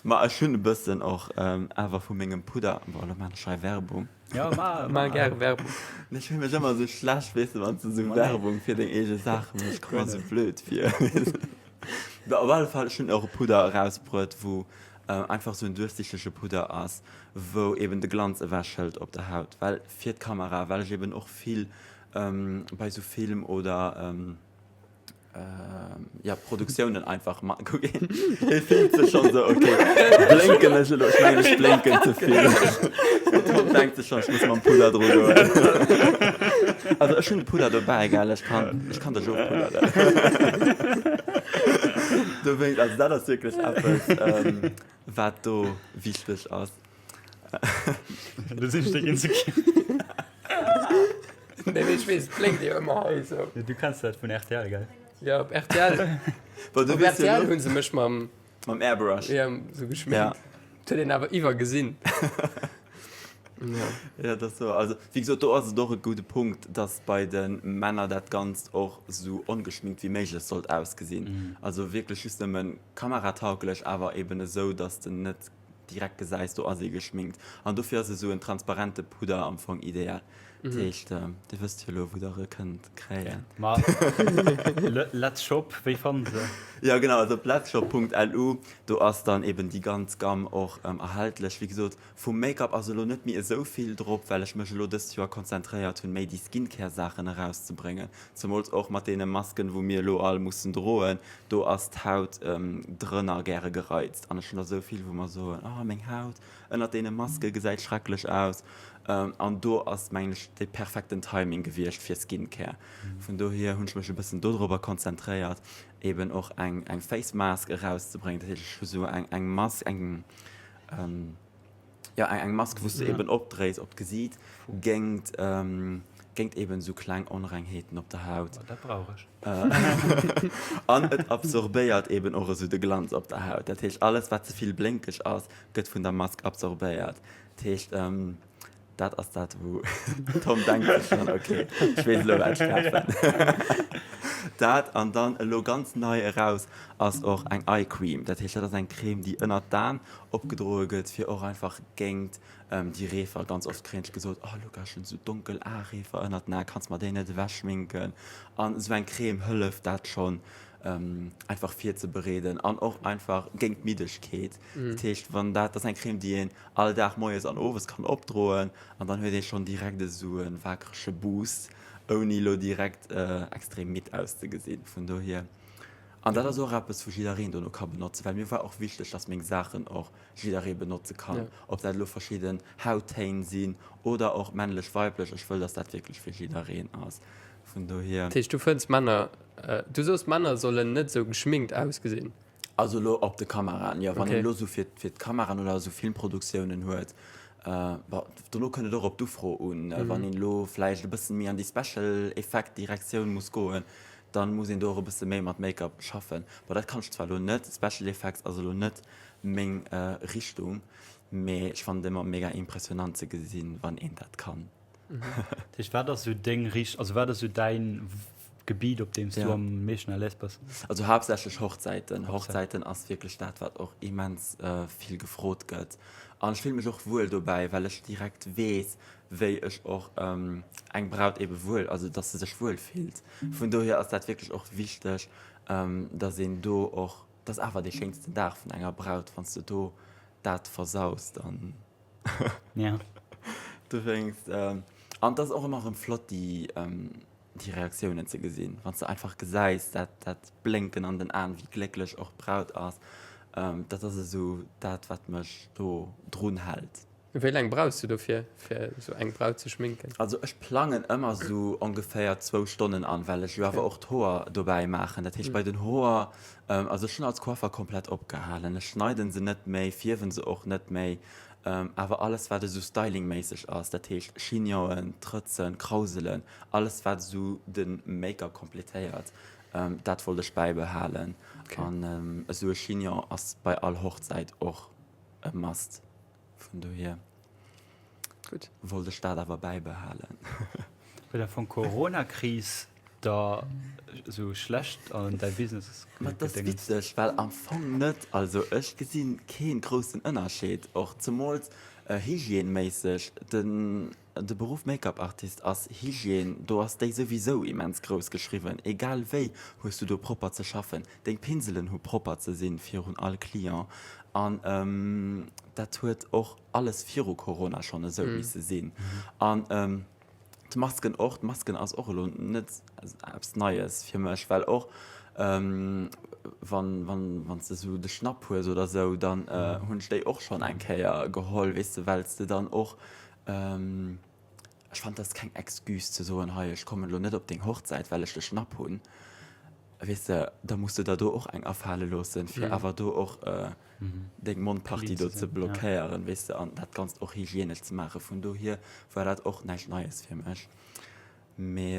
S1: Ma ech hunn e bëssen och awer vu mengem Pudder, bon, elo maan ech hei Werbung.
S2: Ja, ma,
S3: ma gäre Werbung.
S1: Ech fill mech ëmmer esou schlecht, weess de, wann s de esou Werbung fir deng eege Saache méchs. Ech komme mer esou blöd vir. Bon, op alle Fall, ech hunn och e Pudder erausbruet, wou einfach esou en duerchsichtege Pudder ass, wou eben de Glanz ewechhëlt op der Haut, well fir d'Kamera, well ech eben och vill bei esou Film oder ja, Produktiounen einfach mat kucken. Hie fillt sech schonn esou, ok, blénken ech elo? Ech mengen, ech blénken ze vill. Den Tom denkt sech schonn, ech muss mam Pudder dru goen. Also ech hunn de Pudder dobäi, gell, ech kann, ech kann dech ofpudderen. Dowéinst, also dat ass wierklech eppes, wat do wichteg ass.
S2: Do sinn ech déck insecure.
S3: Nee, mee ech weess, et blénkt jo ëmmer hei esou.
S2: Du kenns dat vun rtl, gell?
S3: Ja, op rtl.
S1: Bon, du
S3: Op
S1: weess jo
S3: rtl
S1: elo.
S3: hunn se mech mam.
S1: Mam Airbrush.
S3: Ja, sou geschminkt.
S1: Ja.
S3: Dat huet een awer iwwergesinn. Ja.
S1: Ja, dat ass sou. Also, wéi gesot, do ass et och e gudde Punkt, dass bei de Männer dat Ganzt och sou ongeschminkt wéi méiglech sollt ausgesinn. Also wierklech just nëmme kameratauglech, awer eben esou, dass de net direkt gesäis, do ass ee geschminkt. An dofir ass esou en transparente Pudder am Fong ideal. Dat heescht, Dir wësst jo elo, wou Der e kënnt kréien.
S2: Ma Let's Shop, wéi fannen se?
S1: Jo, genau, also op letsshop.lu, do ass dann eben déi ganz Gamm och erhältlech. Wéi gesot, vum Make-up ass elo net méi esou vill drop, well ech mech elo dëst Joer konzentréiert hunn, méi déi Skincare-Saachen erauszebréngen. Zemools och mat deene Masken, wou mir elo all mussen droen, do ass d'Haut drënner gäre gereizt. An ech hunn der esou vill, wou mer soen, Oh, meng Haut ënnert deene Maske gesäit schrecklech aus. An do ass, mengen ech, dee perfekten Timing gewiescht fir Skincare. Vun dohier hunn ech mech e bëssen dodrobber konzentréiert, eben och eng eng Face Mask erauszebréngen. Dat heescht, ech hu sou eng eng Mask, eng jo eng eng Mask, wou s de eben opdréis op d'Gesiit géingt géingt eben sou kleng Onrengheeten op der Haut.
S2: Oh, dat brauch ech.
S1: An et absorbéiert eben och esou de Glanz op der Haut. Dat heescht, alles wat ze vill blénkeg ass, gëtt vun der Mask absorbéiert. Dat heescht, dat ass dat, wou Tom denkt sech schonn, ok, ech weess elo wat ech kafen. Dat an dann elo ganz nei eraus ass och eng Eye Cream. Dat heescht, dat ass eng Crème, déi ënnert d'Aen opgedroe gëtt, fir och einfach géingt déi Reefer. Ganz oft kréien ech gesot, oh Luca, ech hunn esou donkel Areefer ënnert den Aen, kanns mer déi net ewechschminken? An esou eng Crème hëlleft dat schonn einfach virzebereeden an och einfach géingt d'Middegkeet. Dat heescht, wann dat, dat ass eng Crème, déi een all Dag moies an owes kann opdroen an dann huet ee schonn direkt esou e waakrege Boost, ouni elo direkt extrem midd auszegesinn. Vun dohier, an dat ass och eppes, wou jiddereen dono ka benotzen, well mir war och wichteg, dass meng Saachen och jidderee benotze kann, ob dat elo verschidden Hauttéin sinn oder och männlech, weiblech, ech wëll, dass dat wierklech fir jiddereen ass. Vun dohier.
S3: Dat heescht, du fënns Männer, du soos Männer sollen net esou geschminkt ausgesinn?
S1: Also elo op de Kameraen, jo. Wann een elo esou fir d'Kameraen oder esou Filmproduktiounen huet, bon, dono kënnt et och op d'Ufro un. Wann een elo vläicht e bëssen méi an déi Special Effect Direktioun muss goen, dann muss een do och e bësse méi mat Make-up schaffen. Bon, dat kann ech zwar elo net, Special Effects ass elo net meng Richtung, mee ech fannen et ëmmer mega impressionant ze gesinn, wann een dat kann.
S2: Dat heescht, wat ass esou deng Richt-, also wat ass esou däin Gebiet, op deem s du am meeschten à l'aise bass?
S1: Also haaptsächlech Hochzäiten. Hochzäiten ass wierklech dat, wat och immens vill gefrot gëtt. An ech fille mech och wuel dobäi, well ech direkt weess, wéi ech och eng Braut ebe wuel, also dass se sech wuel fillt. Vun dohier ass dat wierklech och wichteg, dass een do och, dat ass awer dee schéinsten Dag vun enger Braut, wann s de do dat versaus, dann.
S2: Ja.
S1: Dowéinst, an et ass och ëmmer erëm flott, déi, déi Reaktiounen ze gesinn, wann s de einfach gesäis, dat, dat Blénken an den Aen, wéi glécklech och d'Braut ass. Dat ass esou dat, wat mech do drun hält.
S3: Wéi laang brauchs du dofir, fir esou eng Braut ze schminken?
S1: Also ech plangen ëmmer esou ongeféier zwou Stonnen an, well ech jo awer och d'Hoer dobäi maachen. Dat heescht, bei den Hoer, also ech hunn als Coiffer komplett opgehalen. Ech schneiden se net méi, fierwen se och net méi. Awer alles wat esou stylingméisseg ass, dat heescht Chignonen, Trëtzen, Krauselen, alles wat esou de Make-up kompletéiert, dat wollt ech bäibehalen. An esou e Chignon ass bei all Hochzäit och e Must. Vun dohier wollt ech dat awer bäibehalen.
S2: Huet am Fong d'Corona-Kris der esou schlecht an däi Business
S1: Ma et ass
S2: gedéngens?
S1: witzeg, well am Fong net. Also ech gesi kee groussen Ënnerscheed, och zemools hygièneméisseg. Den de Beruff Make-up Artist ass Hygiène, do ass déi souwisou immens grouss geschriwwen. Egal wéi hues du do propper ze schaffen, deng Pinselen hu propper ze sinn virun all Client an dat huet och alles viru Corona schonn esou misse sinn. An D'Masken och, d'Masken ass och elo net eppes Neies fir mech, well och wann, wann, wann s de esou de Schnapp hues oder esou, dann hunn ech déi och schonn eng Kéier geholl, weess de, well s de dann och, ech fannen, dat ass keng Excuse ze soen, hei ech kommen elo net op deng Hochzäit, well ech de Schnapp hunn, weess de, da muss de der do och eng afale loossen, fir awer do och deng Mondpartie do ze blockéieren, weess de, an dat Ganzt och hygienesch ze maachen. Vun dohier war dat och näischt Neies fir mech. Mee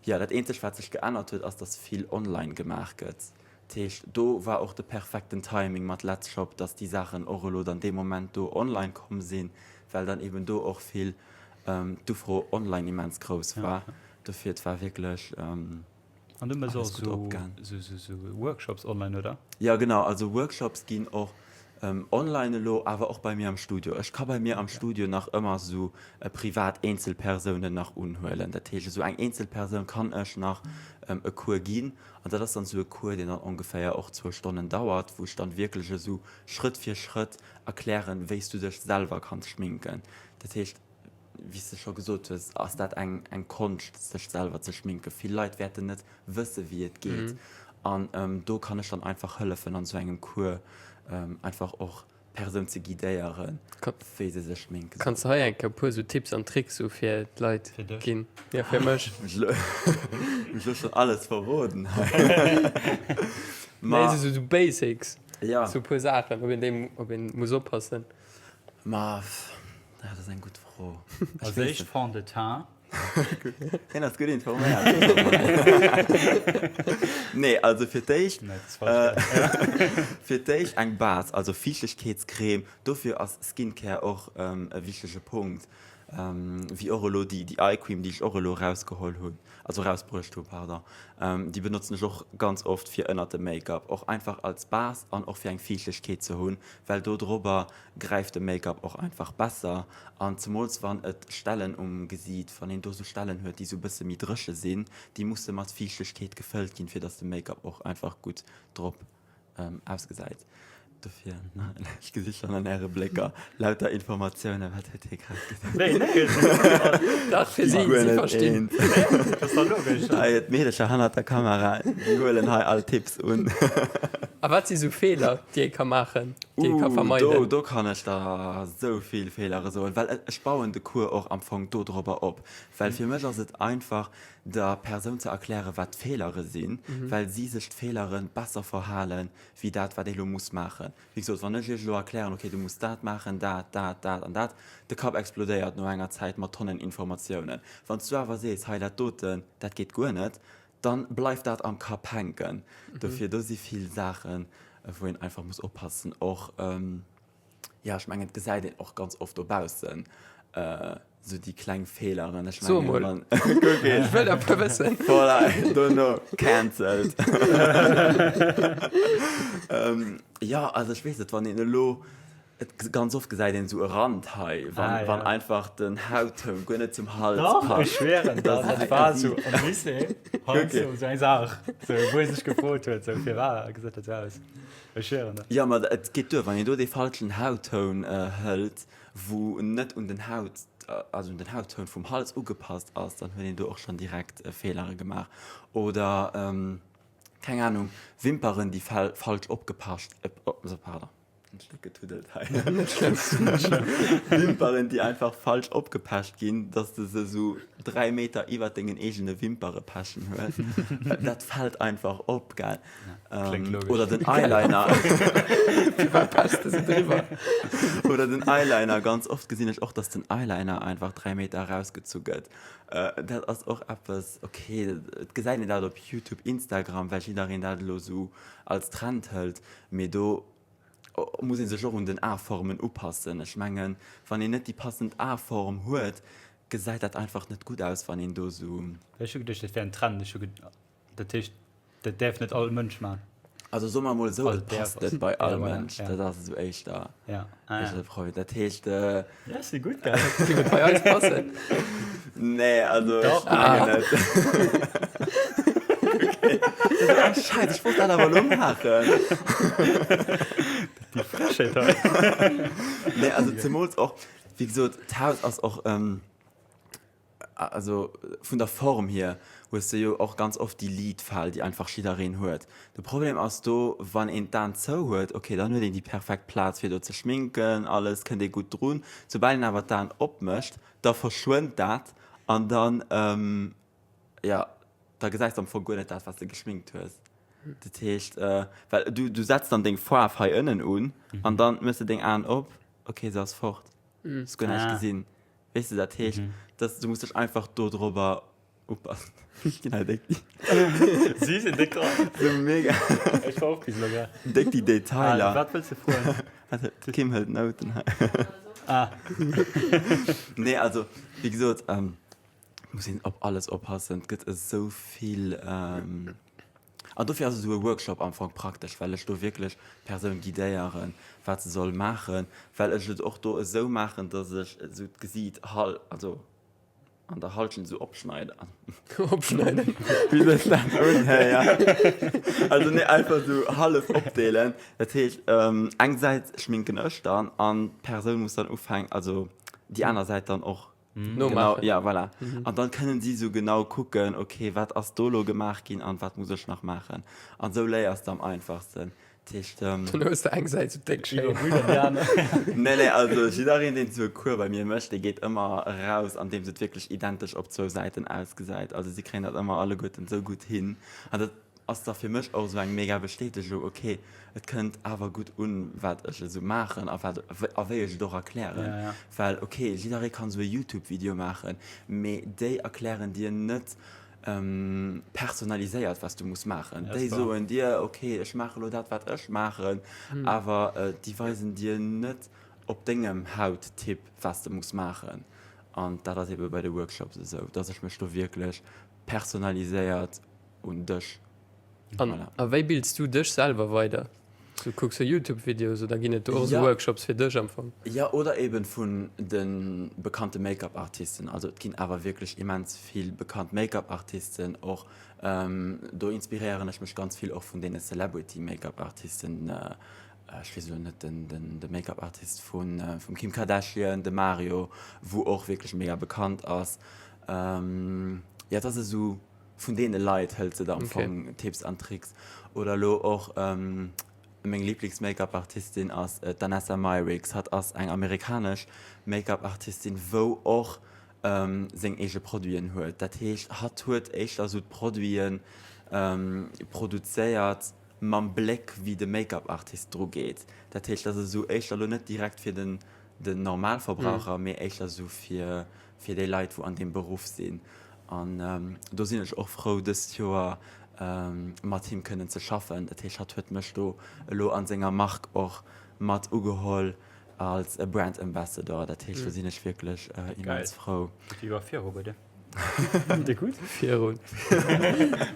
S1: jo, dat eenzegt, wat sech geännert huet, ass, dass vill online gemaach gëtt. Dat heescht, do war och de perfekten Timing mat Letzshop, dass déi Saachen och elo dann dee Moment do online komm sinn, well dann eben do och vill d'Ufro online immens grouss war. Dofir, et war wierklech.
S2: An du mëss och sou Workshops online, oder?
S1: Jo genau, also Workshops ginn och online elo, awer och bei mir am Studio. Ech ka bei mir am Studio nach ëmmer sou privat Eenzelpersounen nach unhuelen. Dat heescht esou eng Eenzelpersoun kann ech nach e Cours ginn an dat ass dann esou e Cours, deen dann ongeféier och zwou Stonnen dauert, wou ech dann wierklech esou Schrëtt fir Schrëtt erklären, wéi s du dech selwer kanns schminken. Dat heescht. Wéi s de scho gesot hues, ass dat eng eng Konscht, sech selwer ze schminken. Vill Leit wäerten net wësse wéi et geet. An do kann ech dann einfach hëllefen an esou engem Cours einfach och d'Persoun ze guidéieren, wéi se sech schminke
S3: soll. Kanns de hei eng Kéier e puer esou Tipps an Tricks esou fir d'Leit ginn? Jo, fir mech.
S1: Hunn ech elo schonn alles verroden hei?
S3: Nee, esou esou Basics, esou e puer Saachen, op een déi op een muss oppassen.
S1: Ma Dat ass eng gutt Fro.
S2: Als éischt Fond de teint.
S1: Hien ass gutt informéiert. Nee, also fir d'éischt, fir d'éischt eng Base, also Fiichtegkeetscreme. Dofir ass Skincare och e wichtege Punkt, wéi och elo déi Eye Cream, déi ech och elo erausgeholl hunn, also erausbruecht hunn, pardon. Déi benotzen ech och ganz oft fir ënnert dem Make-up, och einfach als Base an och fir eng Fiichtegkeet ze hunn, well do drobber gräift de Make-up och einfach besser an zemools wann et Stellen um Gesiit, wann een do sou Stellen huet déi sou bësse méi dréche sinn, déi musse mat Fiichtegkeet gefëllt ginn fir dass de Make-up och einfach gutt drop ausgesäit. Dofir, ech gesi schonn an äre Blécker lauter Informatiounen, wat huet hie grad gesot?
S2: Nee, nee,
S3: Dach, fir si, si verstinn.
S2: Dat ass dach logesch.
S1: Hei, d'Meedecher hannert der Kamera, déi huelen hei all Tipps un.
S3: A wat si sou Feeler, déi ee ka maachen? déi ee ka vermeiden?
S1: Do, do kann ech der esou vill Feelere soen, well ech bauen de Cours och am Fong dodrobber op. Well fir mech ass et einfach, der Persoun ze erklären, wat d'Feelere sinn, well si sech d'Feelere besser verhalen, wéi dat, wat ee lo muss maachen. Wéi gesot, wann ech iech elo erklären, okay, du muss dat maachen, dat, dat, dat an dat, de Kapp explodéiert no enger Zäit mat Tonnen Informatiounen. Wann s du awer sees, hei dat doten, dat geet guer net, Dann bleift dat am Kapp hänken. Dofir do si vill Saachen, wou een einfach muss oppassen. Och, jo, ech mengen, et gesäit een och ganz oft dobaussen esou déi kleng Feeleren. Ech
S3: So
S1: mengen,
S3: emol.
S1: wann, kuck een.
S3: Ech wëll der e puer wëssen.
S1: Voilà, dono cancelled. Jo, also ech weess net, wann een elo Et ganz oft gesäit een esou e Rand hei, wann, ah, ja. wann einfach den Hauttoun guer net zum Hals
S2: Doch, passt. Ech schwéren, dat, dat war sou am Lycée, halt okay. sou eng Saach, sou, wou ee sech gefrot huet, sou, firwat gesäit dat sou aus? Ech schwéren der.
S1: Ja, ma et geet duer, wann een do dee falschen Hauttoun äh, hëlt, wou net un den Haut, also un den Hauttoun vum Hals ugepasst ass, dann huet een do och schonn direkt äh, Feelere gemaach. Oder, ähm, keng Ahnung, Wimperen, déi falsch opgepascht, äh, pardon. En Stéck getuddelt hei. Net schlëmm, net schlëmm. Wimperen, déi einfach falsch opgepecht ginn, dass de se esou 3 Meter iwwert dengen eegene Wimpere pechen hues. Dat fält einfach op, gell?
S2: Kléngt logesch.
S1: Oder den Eyeliner.
S3: Firwat pechs de se driwwer?
S1: Oder den Eyeliner. Ganz oft gesinn ech och, dass den Eyeliner einfach 3 Meter erausgezu gëtt. Dat ass och eppes, okay, et gesäit een dat op YouTube, Instagram, well jiddereen dat elo esou als Trend hëlt, mee do muss ee sech och un den Aformen upassen. Ech mengen, wann een net déi passend Aform huet, gesäit dat einfach net gutt aus, wann een do esou.
S2: Ech hu geduecht, dat wär en Trend. Ech hu dat heescht, dat däerf net all Mënsch maachen.
S1: Also soe mer emol esou, et passt net bei all Mënsch. Dat ass esou éischter de Problem. Dat heescht.
S2: Ja, si gutt, gell?
S3: Géif et bei eis passen?
S1: Nee, also ech mengen net. Okay. Scheiss, ech wollt dat awer elo maachen.
S2: Déi Frechheet hei.
S1: Nee, also zemools och, wéi gesot, d'Haus ass och, also vun der Form hier hues de jo och ganz oft déi Lidfal, déi einfach jiddereen huet. De Problem ass do, wann een d'Aen zou huet, ok, dann huet een déi perfekt Plaz fir do ze schminken, alles, kënnt ee gutt drun. Soubal een awer d'Aen opmécht, da verschwënnt dat an dann, jo, da gesäis de am Fong guer net dat, wat s de geschminkt hues. Dat heescht, well du, du setz dann deng Faarf hei ënnen un an dann méchs de deng Aen op, ok, se ass fort, hues guer näischt gesinn. Weess de, dat heescht, dass du muss dech einfach dodrobber upassen. Ech ginn hei déck déi.
S2: Si sinn déck dran.
S1: Sou mega.
S2: Ech war och bis elo grad.
S1: Déck déi Detailer.
S2: Ah, wat wëlls de froen?
S1: D'Kim hëlt Nouten hei.
S2: Ah.
S1: Nee, also, wéi gesot, muss een op alles oppassen. Et gëtt esou vill. An dofir ass esou e Workshop am Fong praktesch, well ech do wierklech d'Persoun guidéieren, wat se soll maachen, well ech et och do esou maachen, dass ech esou d'Gesiit hal, also an der Halschent esou opschneiden.
S3: Opschneiden?
S1: Wéi sech dat unhéiert. Also nee, einfach esou hallef opdeelen. Dat heescht, eng Säit schminken ech dann an d'Persoun muss dann ufänken, also déi aner Säit dann och Genau, ja, voilà. An dann kënnen si sou genau kucken, okay, wat ass do lo gemaach ginn an wat muss ech nach maachen. An sou léiers de am einfachsten. Dat heescht.
S3: Dann hues de eng Säit sou déck schéin.
S1: Nee, nee, also jiddereen, deen sou e Cours bei mir mécht, dee geet ëmmer eraus, andeems et wierklech identesch op zwou Säiten ausgesäit. Also si kréien dat ëmmer alleguerten sou gutt hin. An dat ass da fir mech och esou eng mega Bestätegung, ok, et kënnt awer gutt un, wat ech esou maachen a wat a wéi ech et och erklären. Well ok, jidderee kann esou e Youtube-Video maachen, mee déi erklären dir net personaliséiert, wat s du muss maachen. Déi soen dir, ok, ech maache lo dat, wat ech maachen, awer déi weisen dir net op dengem Hauttyp, wat s de muss maachen. An dat ass ebe bei de Workshops esou, dass ech mech do wierklech personaliséiert un dech.
S3: An voilà. A wéi bilds du dech selwer weider? So kucks du YouTube-Videos oder ginn et do och sou Workshops fir dech am Fong?
S1: Jo, oder eben vun de bekannte Make-up-Artisten. Also et ginn awer wierklech immens vill bekannt Make-up-Artisten och. Do inspiréieren ech mech ganz vill och vun deene Celebrity-Make-up-Artisten. Ech weess elo net den, den, de Make-up-Artist vun, vum Kim Kardashian, de Mario, wou och wierklech mega bekannt ass. Jo, et ass esou. Vun deene Leit hëls de der am Fong Tipps an Tricks. Oder elo och meng Liiblings-Make-up-Artistin ass d'Danessa Myricks. Hatt ass eng amerikanesch Make-up-Artistin, wou och seng eege Produiten huet. Dat heescht, hatt huet éischter esou d'Produite produzéiert mam Bléck, wéi de Make-up-Artist dru geet. Dat heescht, dat ass esou éischter elo net direkt fir den Normalverbraucher, mee éischter esou fir fir déi Leit, wou an deem Beruff sinn. An do sinn ech och frou, dëst Joer mat him kënnen ze schaffen. Dat heescht, hatt huet mech do elo a senger Mark och mat ugeholl als Brand Ambassador. Dat heescht, do sinn ech wierklech immens frou.
S2: Geet iwwer viru bei dir. Dir gutt?
S3: Virun.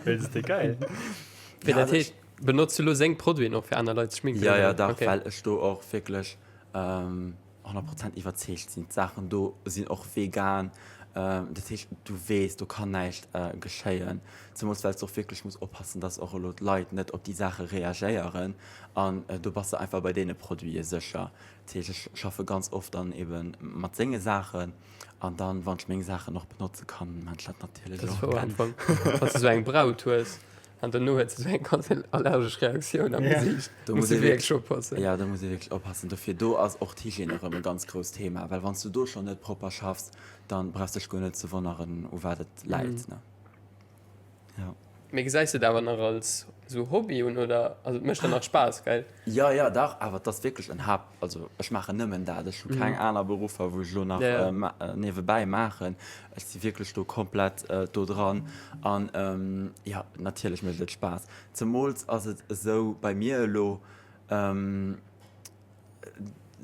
S2: Wéi ass dee geil?
S3: Wéi dat heescht, benotz du elo seng Produiten och fir aner Leit ze schminken?
S1: Jo, jo, dach, well ech do och wierklech 100 Prozent iwwerzeegt sinn. D'Saachen do sinn och vegan, dat heescht du weess, do kann näischt geschéien. Zemools well s de och wierklech muss oppassen, dass och elo d'Leit net op déi Saache reagéieren an do bass de einfach bei deene Produite sécher. Dat heescht ech schaffe ganz oft dann ebe mat senge Saachen an dann, wann ech meng Saachen och benotze kann, maan ech dat natierlech
S3: Dat ass
S1: och.
S3: wouer am Fong. Wann s de sou eng Braut hues. An dono huet se sou eng ganz allergesch Reaktioun am Gesiicht.
S1: Do muss ee wierklech oppassen. Jo, do muss ee wierklech oppassen. Dofir, do ass och d'Hygiène erëm e ganz grousst Thema, well wann s du do schonn net propper schaffs, dann brauchs dech guer net ze wonneren, u wat et läit, ne?
S3: Jo. Mee gesäis de et awer nach als sou Hobby un oder? Also et mécht der nach Spaass, gell?
S1: Jo, jo, dach, awer et ass wierklech en Haupt, also ech maachen nëmmen dat, ech hu keng aner Beruffer, wou ech elo nach niewebäi maachen. Ech si wierklech do komplett do dran an jo, natierlech mécht et Spaass. Zemools ass et esou bei mir elo,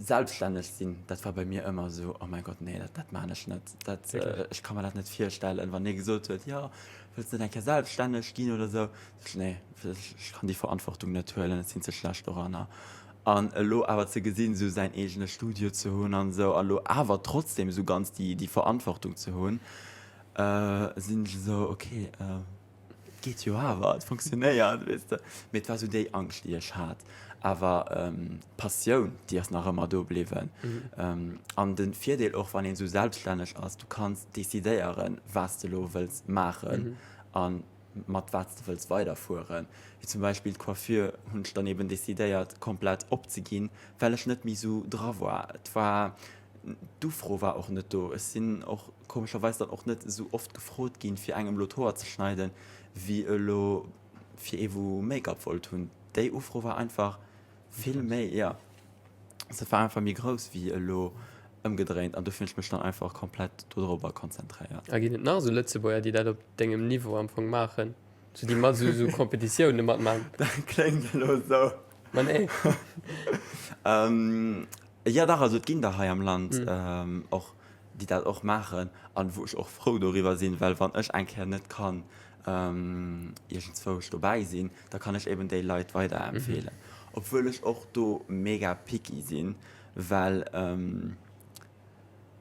S1: Selbststänneg sinn, dat war bei mir ëmmer esou, oh mäi Gott, nee, dat, dat maan ech net, dat, ech ka mer dat net virstellen. Wann ee gesot huet, jo, wëlls de net eng Kéier selbststänneg ginn oder esou, sot ech, nee, ech kann déi Verantwortung net huelen, ech sinn ze schlecht doranner. An elo awer ze gesinn, esou säin eegene Studio ze hunn an esou, a lo awer trotzdem esou ganz déi, déi Verantwortung ze hunn, sinn ech esou, okay, Et geet jo awer, et funktionéiert, weess de. Mee et war esou déi Angscht, déi ech hat. Awer d'Passioun, déi ass nach ëmmer do bliwwen. An de Virdeel och, wann een esou selbststänneg ass, du kanns decidéieren, wat s de elo wëlls maachen a mat wat s de wëlls weiderfueren. Wéi zum Beispill d'Coiffure hunn ech dann eben decidéiert, komplett opzeginn, well ech net méi esou dra war. Et war, d'Ufro war och net do. Ech sinn och komescherweis dann och net esou oft gefrot ginn, fir engem elo d'Hoer ze schneiden, wéi elo fir ee wou Make-up wollt hunn. Déi Ufro war einfach vill méi, jo, se war einfach méi grouss wéi elo ëmgedréint an dofir hunn ech mech dann einfach komplett dodrobber konzentréiert.
S3: A ginn et nach esou Lëtzebuerger, déi dat op dengem Niveau am Fong maachen, sou déi mat esou esou Competitioune matmaachen?
S1: Dat kléngt elo esou.
S3: Ma nee.
S1: Jo dach, also et ginn der hei am Land och. déi dat och maachen an wou ech och frou doriwwer sinn, well wann ech eng Kéier net kann iergendzwousch dobäi sinn, da kann ech eben déi Leit weiderempfeelen. Obwuel ech och do mega picky sinn, well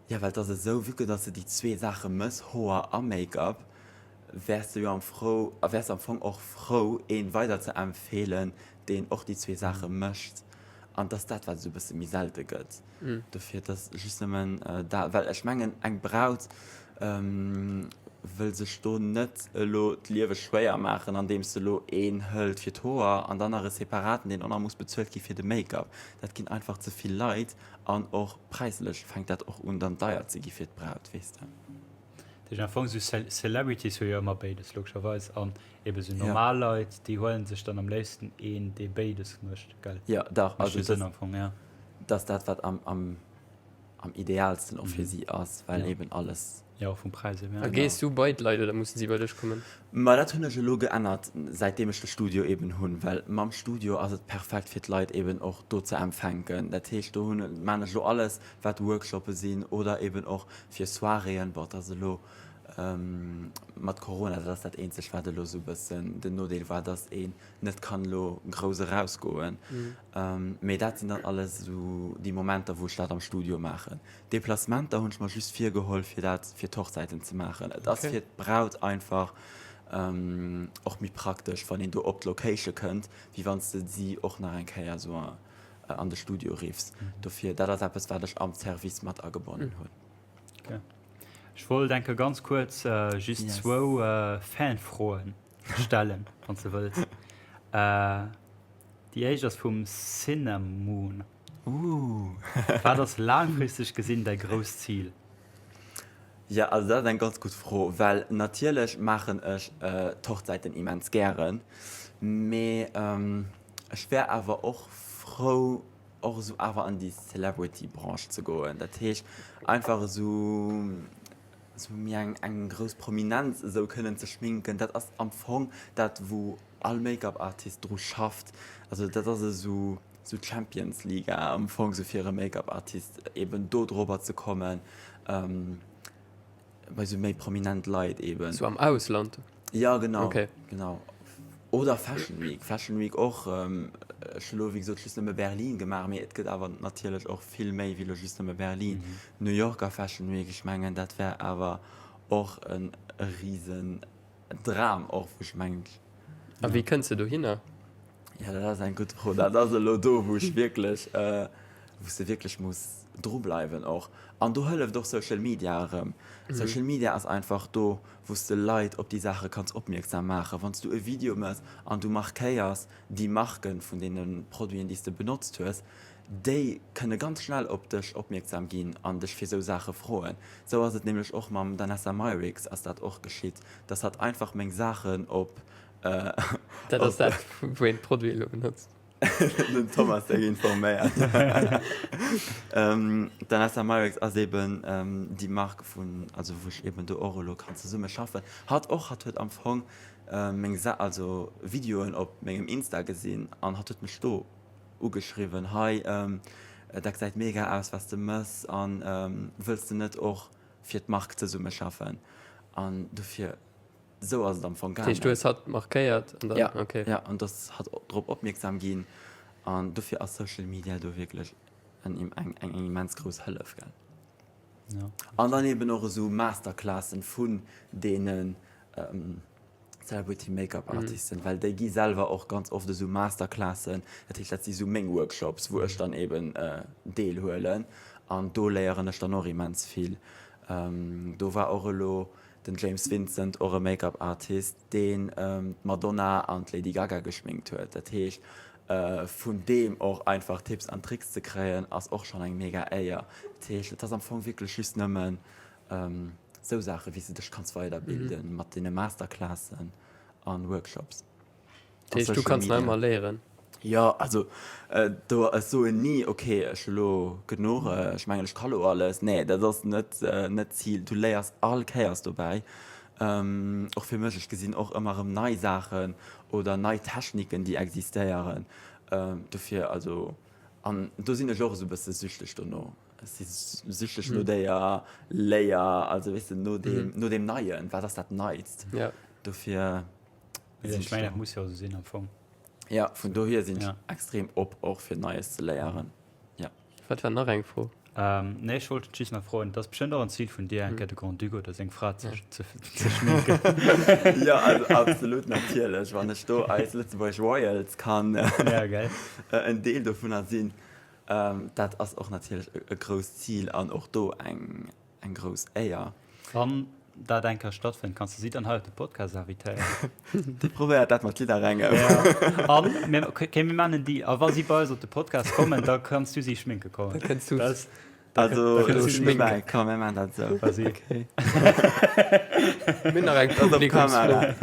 S1: jo, well et ass esou, vue que dass de déi zwee Saache mëss, Hoer a Make-up, wäers de jo am frou, wäers de am Fong och frou, een weider ze empfeelen, deen och déi zwee Saache mécht. An et ass dat, wat esou e bësse méi selte gëtt. Dofir, et ass just nëmmen dat, well ech mengen, eng Braut wëll sech do net elo d'Liewe schwéier maachen, andeems se elo een hëlt fir d'Hoer an dann nach e separaten, deen och nach muss bezuelt gi fir de Make-up. Dat ginn einfach ze vill Leit an och präislech fänkt dat och un dann deier ze gi fir d'Braut, weess de.
S2: Dat heescht am Fong esou Celebrities hu jo ëmmer béides logescherweis an ebe sou normal Leit déi huelen sech dann am léifsten een dee béides mécht, gell?
S1: Jo dach, also dat am Fong, ja. Dat ass dat wat am am am idealsten och fir si ass, well eben alles.
S2: Jo och vum Präis
S3: hier, ja. A gees du bei d'Leit oder mussen si bei dech kommen?
S1: Ma dat hunn ech elo geännert säitdeem ech de Studio eben hunn, well mam Studio ass et perfekt fir d'Leit eben och do ze empfänken. Dat heescht do hunn maan ech elo alles wat Workshoppe sinn oder eben och fir Soiréeën. Bon, et ass elo mat Corona, dat ass dat eenzegt wat elo esou e bëssen den Nodeel war, datt een net kann elo grouss erausgoen. Mee dat sinn dann alles esou déi Momenter wou ech dat am Studio maachen. Deplacementer hunn ech mer just virgeholl fir dat fir d'Hochzäiten ze maachen. Et ass fir d'Braut einfach och méi praktesch wann een do op d'Location kënnt, wéi wann s de si och nach eng Kéier esou an de Studio riffs. Dofir, dat ass eppes, wat ech am Service mat agebonnen hunn.
S2: Okay. Ech wollt enke ganz kuerz just zwou Fanfroen stellen, wann s de wëlls. Déi éischt ass vum Cinemoon. Wat ass laangfristeg gesinn däi grousst Zil?
S1: Jo, also dat ass eng ganz gutt Fro, well natierlech maachen ech d'Hochzäiten immens gären, mee Ech wär awer och frou och esou awer an déi Celebrity Branche ze goen. Dat heescht einfach esou esou méi eng eng grouss Prominenz esou kënnen ze schminken. Dat ass am Fong dat wou all Make-up Artist dru schafft. Also dat ass esou esou d'Champions Liga am Fong esou fir e Make-up Artist eben do drobber ze kommen. Bei sou méi prominent Leit eben.
S3: Sou am Ausland?
S1: Ja, genau. Okay. Genau. Oder Fashion Week. Fashion Week och. Ech hu lo, wéi gesot, just nëmme Berlin gemaach, mee et gëtt awer natierlech och vill méi wéi lo just nëmme Berlin. New Yorker Fashion Week, ech mengen, dat wär awer och e risen Dram och, wou ech mengen.
S3: A wéi kënns de dohinner?
S1: Ja, dat ass eng gutt Fro. Dat ass elo do, wou ech wierklech. wou s de wierklech muss dru bleiwen och. An do hëlleft och Social Media erëm. Social Media ass einfach do, wou s de Leit op déi Saache kanns opmierksam maachen. Wann s du e Video mëss an du markéiers déi Marken vun deene Produiten, déi s de benotzt hues, déi kënne ganz schnell op dech opmierksam ginn an dech fir esou Saache froen. Esou ass et nämlech och mam Danessa Myricks ass dat och geschitt, dass hatt einfach meng Saachen op.
S3: Dat ass dat, wou een d'Produite elo benotzt.
S1: Den Thomas déck informéiert. D'Danessa Myricks ass eben déi Mark vun, also wou ech eben do och elo kann zesumme schaffen. Hatt och, hatt huet am Fong meng Sa, also Videoen op mengem Insta gesinn an hatt huet mech do ugeschriwwen, hei dat gesäit mega aus wat s de mëss an wëlls de net och fir d'Mark zesumme schaffen? An dofir. Sou ass et am Fong
S3: gaangen. Dat heescht, du hues hatt markéiert an dann,
S1: Ja, okay. ja, an dass hatt drop opmierksam ginn. An dofir ass Social Media do wierklech en, eng, eng immens grouss Hëllef, gell.
S2: Ja.
S1: An dann eben och esou Masterclassen vun deenen Celebrity Make-up Artisten, well déi gi selwer och ganz oft esou Masterclassen. Dat heescht, dat si sou meng Workshops, wou ech dann eben deelhuelen. An do léieren ech dann och immens vill. Do war och elo Den James Vincent, och e Make-up Artist, deen d'Madonna an d'Lady Gaga geschminkt huet. Dat heescht, vun deem och einfach Tipps an Tricks ze kréien, ass och schonn eng mega Éier. Dat heescht, et ass am Fong wierklech just nëmmen esou Saachen, wéi s de dech kanns weiderbilden, mat deene Masterclassen an Workshops.
S3: Dat heescht, du kanns nach ëmmer léieren?
S1: Jo, also do, ech soen ni, ok, ech hu lo genuch, ech mengen, ech ka lo alles. Nee, dat ass net net d'Zil. Du léiers all Kéiers dobäi. Och fir mech, ech gesinn och ëmmer erëm nei Saachen oder nei Techniken, déi existéieren. Dofir, also, an do sinn ech och esou e bësse süchteg dono. Ech si süchteg no déier Léier, also weess de, no deem, no deem Neien. Wat ass dat Neist? Dofir.
S2: Ech mengen, dat muss jo esou sinn am Fong.
S1: Ja, vun dohier sinn ech extrem op och fir Neies ze léieren. Ja.
S3: Wat war nach eng Fro?
S2: Nee, ech wollt just nach froen, et ass bestëmmt och en Zil vun dir, eng Kéier de Grand-Duc oder seng Fra ze schminken.
S1: Jo, also absolut, natierlech. Wann ech do eis lëtzebuergesch Royals kann en Deel dovunner sinn, dat ass och natierlech e grousst Zil an och do eng Eng grouss Éier.
S2: Wann dat eng Kéier stattfënnt, kanns de si dann hei op de Podcast invitéieren.
S1: Dir probéiert dat mat jidderengem.
S2: Ja. An mir, okay, mir maachen en Deal. A wa si bei eis op de Podcast kommen, da kanns du si schminke kommen.
S3: Da kënns du.
S2: Das,
S1: Also,
S3: da kënns du
S1: schminken.
S3: schminken.
S1: Komm, mir maachen dat esou.
S2: Wa si.
S1: Okay.
S3: Mir hunn nach eng
S1: Dat ass op
S3: Publikumsfro.
S1: Kamera.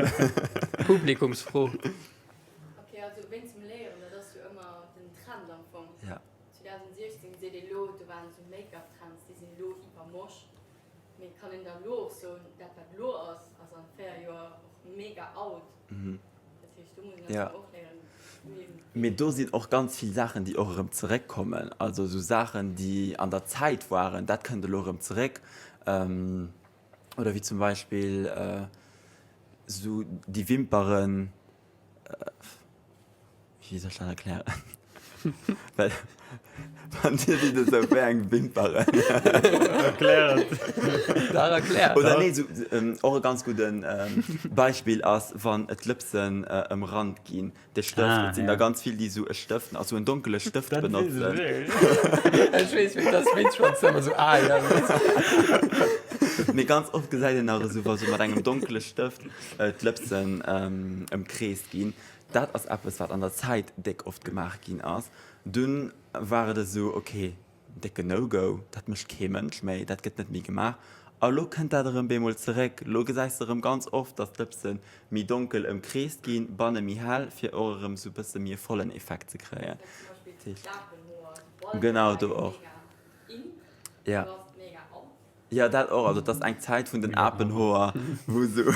S3: Publikumsfro.
S4: Okay, also wéinst dem Léieren, dat ass jo ëmmer den Trend am Fong.
S1: Ja.
S4: 2016 seet ee lo, do waren esou Make-up-Trends, déi sinn elo hyper-moche. Mee kann een da lo och soen, dat wat lo ass, ass an 4 Joer och mega out? Dat heescht, do muss een
S1: Ja.
S4: einfach och léieren, wéi een.
S1: Mee do sinn och ganz vill Saachen, déi och erëm zeréckkommen. Also esou Saachen, déi an der Zäit waren, dat kënnt elo erëm zeréck. Oder wéi zum Beispill esou déi Wimperen. Wéi soll ech dat erklären? Well wann Dir sidd esou wéi eng Wimperen.
S2: Erklär et.
S3: Dach, erklär.
S1: Oder nee, esou och e ganz gudden Beispill ass, wann d'Lëpsen ëmrannt ginn, de Stëft. Et sinn der ganz vill, déi esou e Stëft, also en donkele Stëft benotzen.
S3: Ech weess, wéi dat ass, wéi schonn ëmmer esou, ah ja.
S1: Mee ganz oft gesäit een nach esou, wa sou mat engem donkele Stëft d'Lëpsen ëmkreest ginn. Dat ass eppes, wat an der Zäit déck oft gemaach ginn ass. Dunn war et esou, ok, décken No-Go, dat mécht kee Mënsch méi, dat gëtt net méi gemaach. A lo kënnt dat erëm bemol zeréck. Lo gesäis de erëm ganz oft, datt d'Lëpse méi donkel ëmkreest ginn, banne méi hell, fir och erëm esou e bësse méi e vollen Effekt ze kréien. Genau, do och. Ja. Jo, dat och. Also, et ass eng Zäit vun den Apenhoer, wou sou,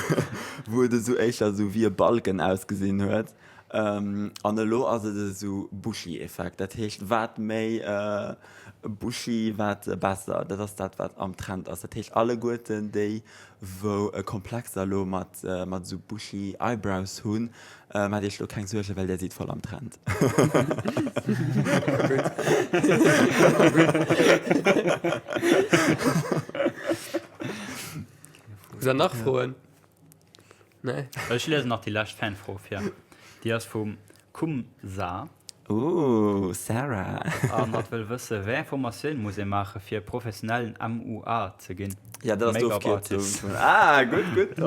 S1: wou et esou éischter esou wéi e Balken ausgesinn huet. An elo ass et esou Bushy-Effekt. Dat heescht, wat méi bushy, wat besser. Dat ass dat, wat am Trend ass. Dat heescht, alleguerten déi, wou Komplexer elo mat, mat esou bushy Eyebrows hunn, Maacht iech do keng Suergen, well där sidd voll am Trend.
S3: Hutt der nach Froen? Nee?
S2: Ech liesen nach déi lescht Fanfro vir. Déi ass vum Kumsa.
S1: Ooh, Sarah.
S2: An hatt wëll wëssen, wéi eng Formatioun muss ee maache fir professionellen MUA ze ginn?
S1: Ja, dat ass
S2: Make-up
S1: d'Ofkierzung
S2: Artist.
S1: vun. Ah, gutt, gutt.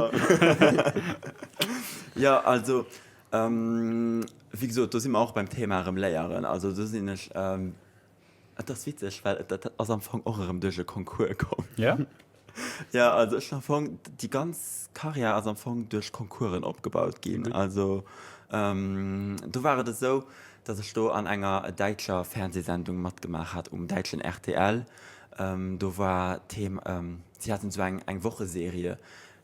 S1: Jo, also, wéi gesot, do si mer och beim Thema erëm léieren. Also do sinn ech, et ass witzeg, well dat ass am Fong och erëm duerch e Concours komm.
S2: Ja?
S1: Ja, also ech am Fong, déi ganz Karriär ass am Fong duerch Concoursen opgebaut ginn. Also do war et esou, datt ech do an enger däitscher Fernsehsendung matgemaach hat um däitschen rtl. Do war d'Thema, si haten esou eng eng Wocheserie,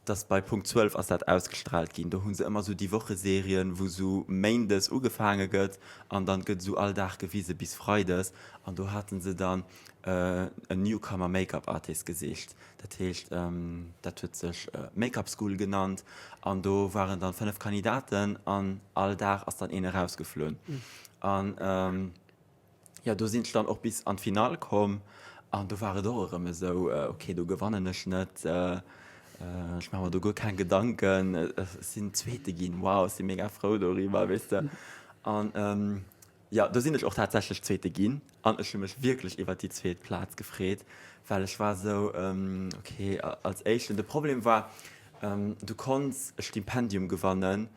S1: datt bei Punkt 12 ass dat ausgestrahlt ginn. Do hu se ëmmer esou déi Wocheserien, wou esou méindes ugefaange gëtt an dann gëtt esou all Dag gewise bis freides. An do hate se dann en Newcomer Make-up Artist gesicht. Dat heescht, dat huet sech Make-up School genannt an do waren dann 5 Kandidaten an all Dag ass dann een erausgeflunn. An jo, do sinn ech dann och bis an d'Finall komm an do war et och erëm esou, ok, do gewannen ech net, ech maache mer do guer keng Gedanken, ech sinn Zweete ginn, wow, ech si mega frou doriwwer, weess de. An Jo, do sinn ech och tatsächlech Zweete ginn an ech hu mech wierklech iwwert déi zweet Plaz gefreet, well ech war esou, ok, als Éischten. De Problem war, du konns e Stipendium gewanne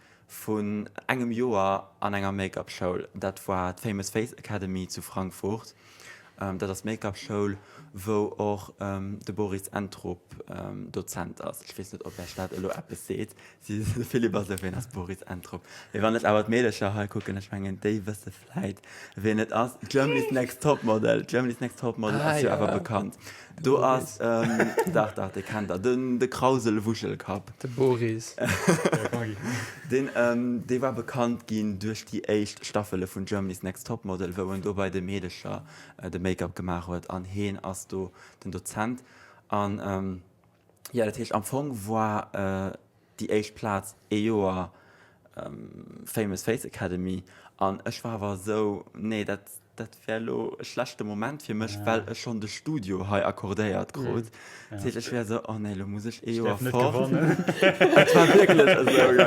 S1: vun engem Joer an enger Make-up-Schoul. Dat war d'Famous Face Academy zu Frankfurt. Dat ass d'Make-up-Schoul, wou och de Boris Entrup Dozent ass. Ech weess net, ob Iech dat elo eppes seet. Si, de Philippe ass esou, Ween ass Boris Entrup? Mee wann ech awer d'Meedercher hei kucken, ech mengen, déi wësse vläit, ween et ass. Germany's Next Topmodel, Germany's Next Topmodel ass jo awer bekannt. Do ass, dach, dach, dee kennt der, den, de Krauselwuschelkapp.
S3: De Boris.
S1: Deen, dee war bekannt ginn duerch déi éischt Staffele vun Germany's Next Topmodel, wou en do bei de Meedecher de Make-up gemaach huet. An heen ass do den Dozent. An. Jo, dat heescht am Fong war déi éischt Plaz ee Joer Famous Face Academy an ech war awer esou, nee dat dat wär elo e schlechte Moment fir mech, well ech schonn de Studio hei accordéiert krut. Dat heescht ech wär esou, oh nee, elo muss ech ee Joer fort. Et war wierklech esou, gell.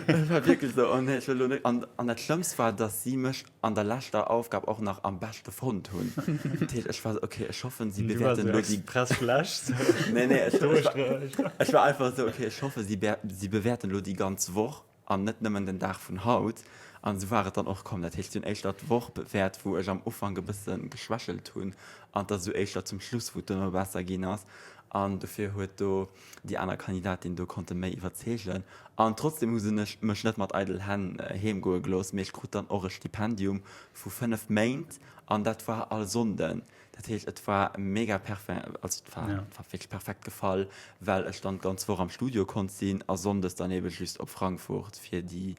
S1: Et war wierklech esou, oh nee, ech wëll elo net. An an dat Schlëmmst war, datt si mech an der leschter Aufgab och nach am beschte fonnt hunn. Dat heescht, ech war esou, okay, ech hoffen, si bewäerten elo déi.
S2: Express schlecht.
S1: Nee, nee, ech, ech, war, ech war einfach esou, okay, ech hoffe, si, si bewäerten elo déi ganz Woch an net nëmmen den Dag vun haut. An esou war et dann och komm. Dat heescht, si hunn éischter d'Woch bewäert, wou ech am Ufank e bësse geschwächelt hunn, an da sou éischter zum Schluss, wou et duerno besser ginn ass. An dofir huet do déi aner Kandidatin do konnte méi iwwerzeegen. An trotzdem hu se mech net mat eidel Hänn heem goe gelooss, mee ech krut dann och e Stipendium vu 5 Méint an dat war all Sonnden. Dat heescht, et war mega perfe, also et war, et war wierklech perfekt gefall, well ech dann d'ganz Woch am Studio konnt sinn a sonndes dann ebe just op Frankfurt fir déi,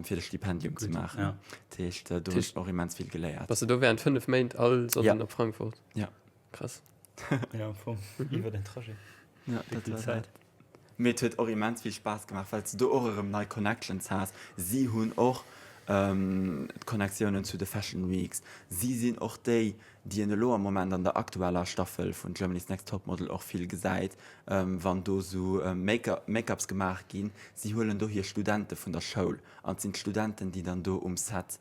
S1: fir de Stipendium ze maachen. Dat heescht, do hunn ech och immens vill geléiert.
S3: Bass de do während 5 Méint all Sonnden op Frankfurt?
S1: Ja.
S3: Krass.
S2: Ja, am Fong iwwer den Trajet.
S1: Ja, dat war dat. Mee et huet och immens vill Spaass gemaach, well s de do och erëm nei Connections has. Si hunn och d'Connectiounen zu de Fashion Weeks. Si sinn och déi, déi een elo am Moment an der aktueller Staffel vun Germany's Next Topmodel och vill gesäit, wann do sou Make-ups gemaach ginn. Si huelen do hir Studente vun der Schoul an et sinn d'Studenten, déi dann do um Set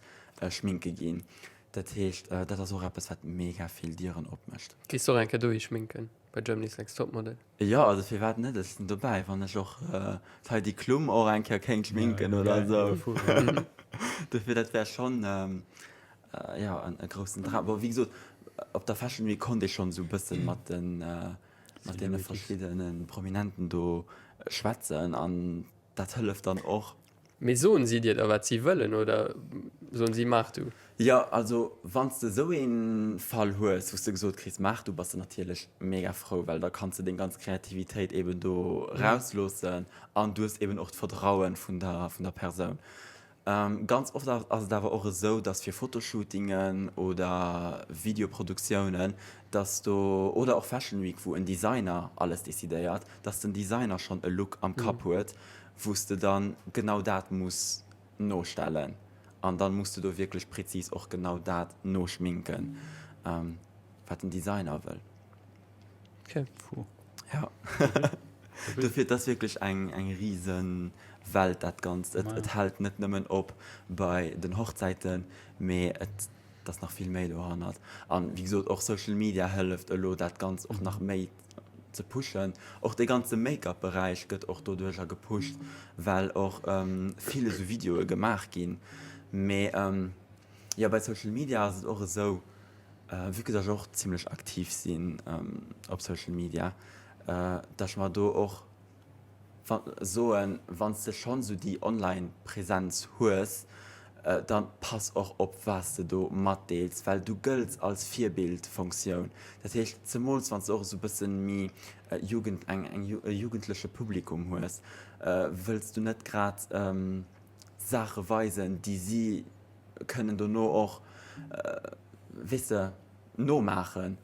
S1: schminke ginn. Dat heescht, dat ass och eppes, wat mega vill Dieren opmécht.
S3: Gees de och eng Kéier dohi schminken bei Germany's Next Topmodel?
S1: Jo, also firwat net, ech sinn dobäi, wann ech och d'Heidi Klum och eng Kéier kéint schminken oder esou. Dofir, dat wär schonn, jo, e groussen Dram. Bon, wéi gesot, op der Fashion Week konnt ee schonn esou e bëssen mat den, mat deene verschiddene Prominenten do schwätzen an dat hëlleft dann och.
S3: Mee soen si dir da wat si wëllen oder soen si maach du?
S1: Jo, also wann s de esou ee Fall hues, wou s de gesot kriss maach du, bass de natierlech mega frou, well da kanns de deng ganz Kreativitéit eben do rausloossen an du hues eben och d'Vertrauen vun der vun der Persoun. Ganz oft ass et awer och esou, dass fir Fotoshootingen oder Videoproduktiounen, dass do, oder och Fashion Week, wou en Designer alles decidéiert, dass den Designer schonn e Look am Kapp huet, wou s de dann genau dat muss nostellen an dann muss de do wierklech präzis och genau dat noschminken, wat den Designer wëll.
S3: Okay.
S1: Puh. Ja. Dofir, et ass wierklech eng, eng rise Welt dat Ganzt. Et, et hält net nëmmen op bei den Hochzäiten, mee et ass nach vill méi dohannert. An wéi gesot, och Social Media hëlleft elo dat Ganzt och nach méi ze pushen. Och dee ganze Make-up-Beräich gëtt och doduercher gepusht, well och vill esou Videoe gemaach ginn. Mee jo, bei Social Media ass et och esou, vue que dass ech och zimlech aktiv sinn op Social Media, dass ech mer do och soen, wann s de schonn esou déi Online-Präsenz hues, dann pass och op wat s de do matdeels, well du gëlls als Virbildfunktioun. Dat heescht, zemools wann s de och esou e bësse méi Jugend, eng, eng, e jugendleche Publikum hues, wëlls du net grad Saache weisen, déi si kënnen dono och, weess de, nomaachen.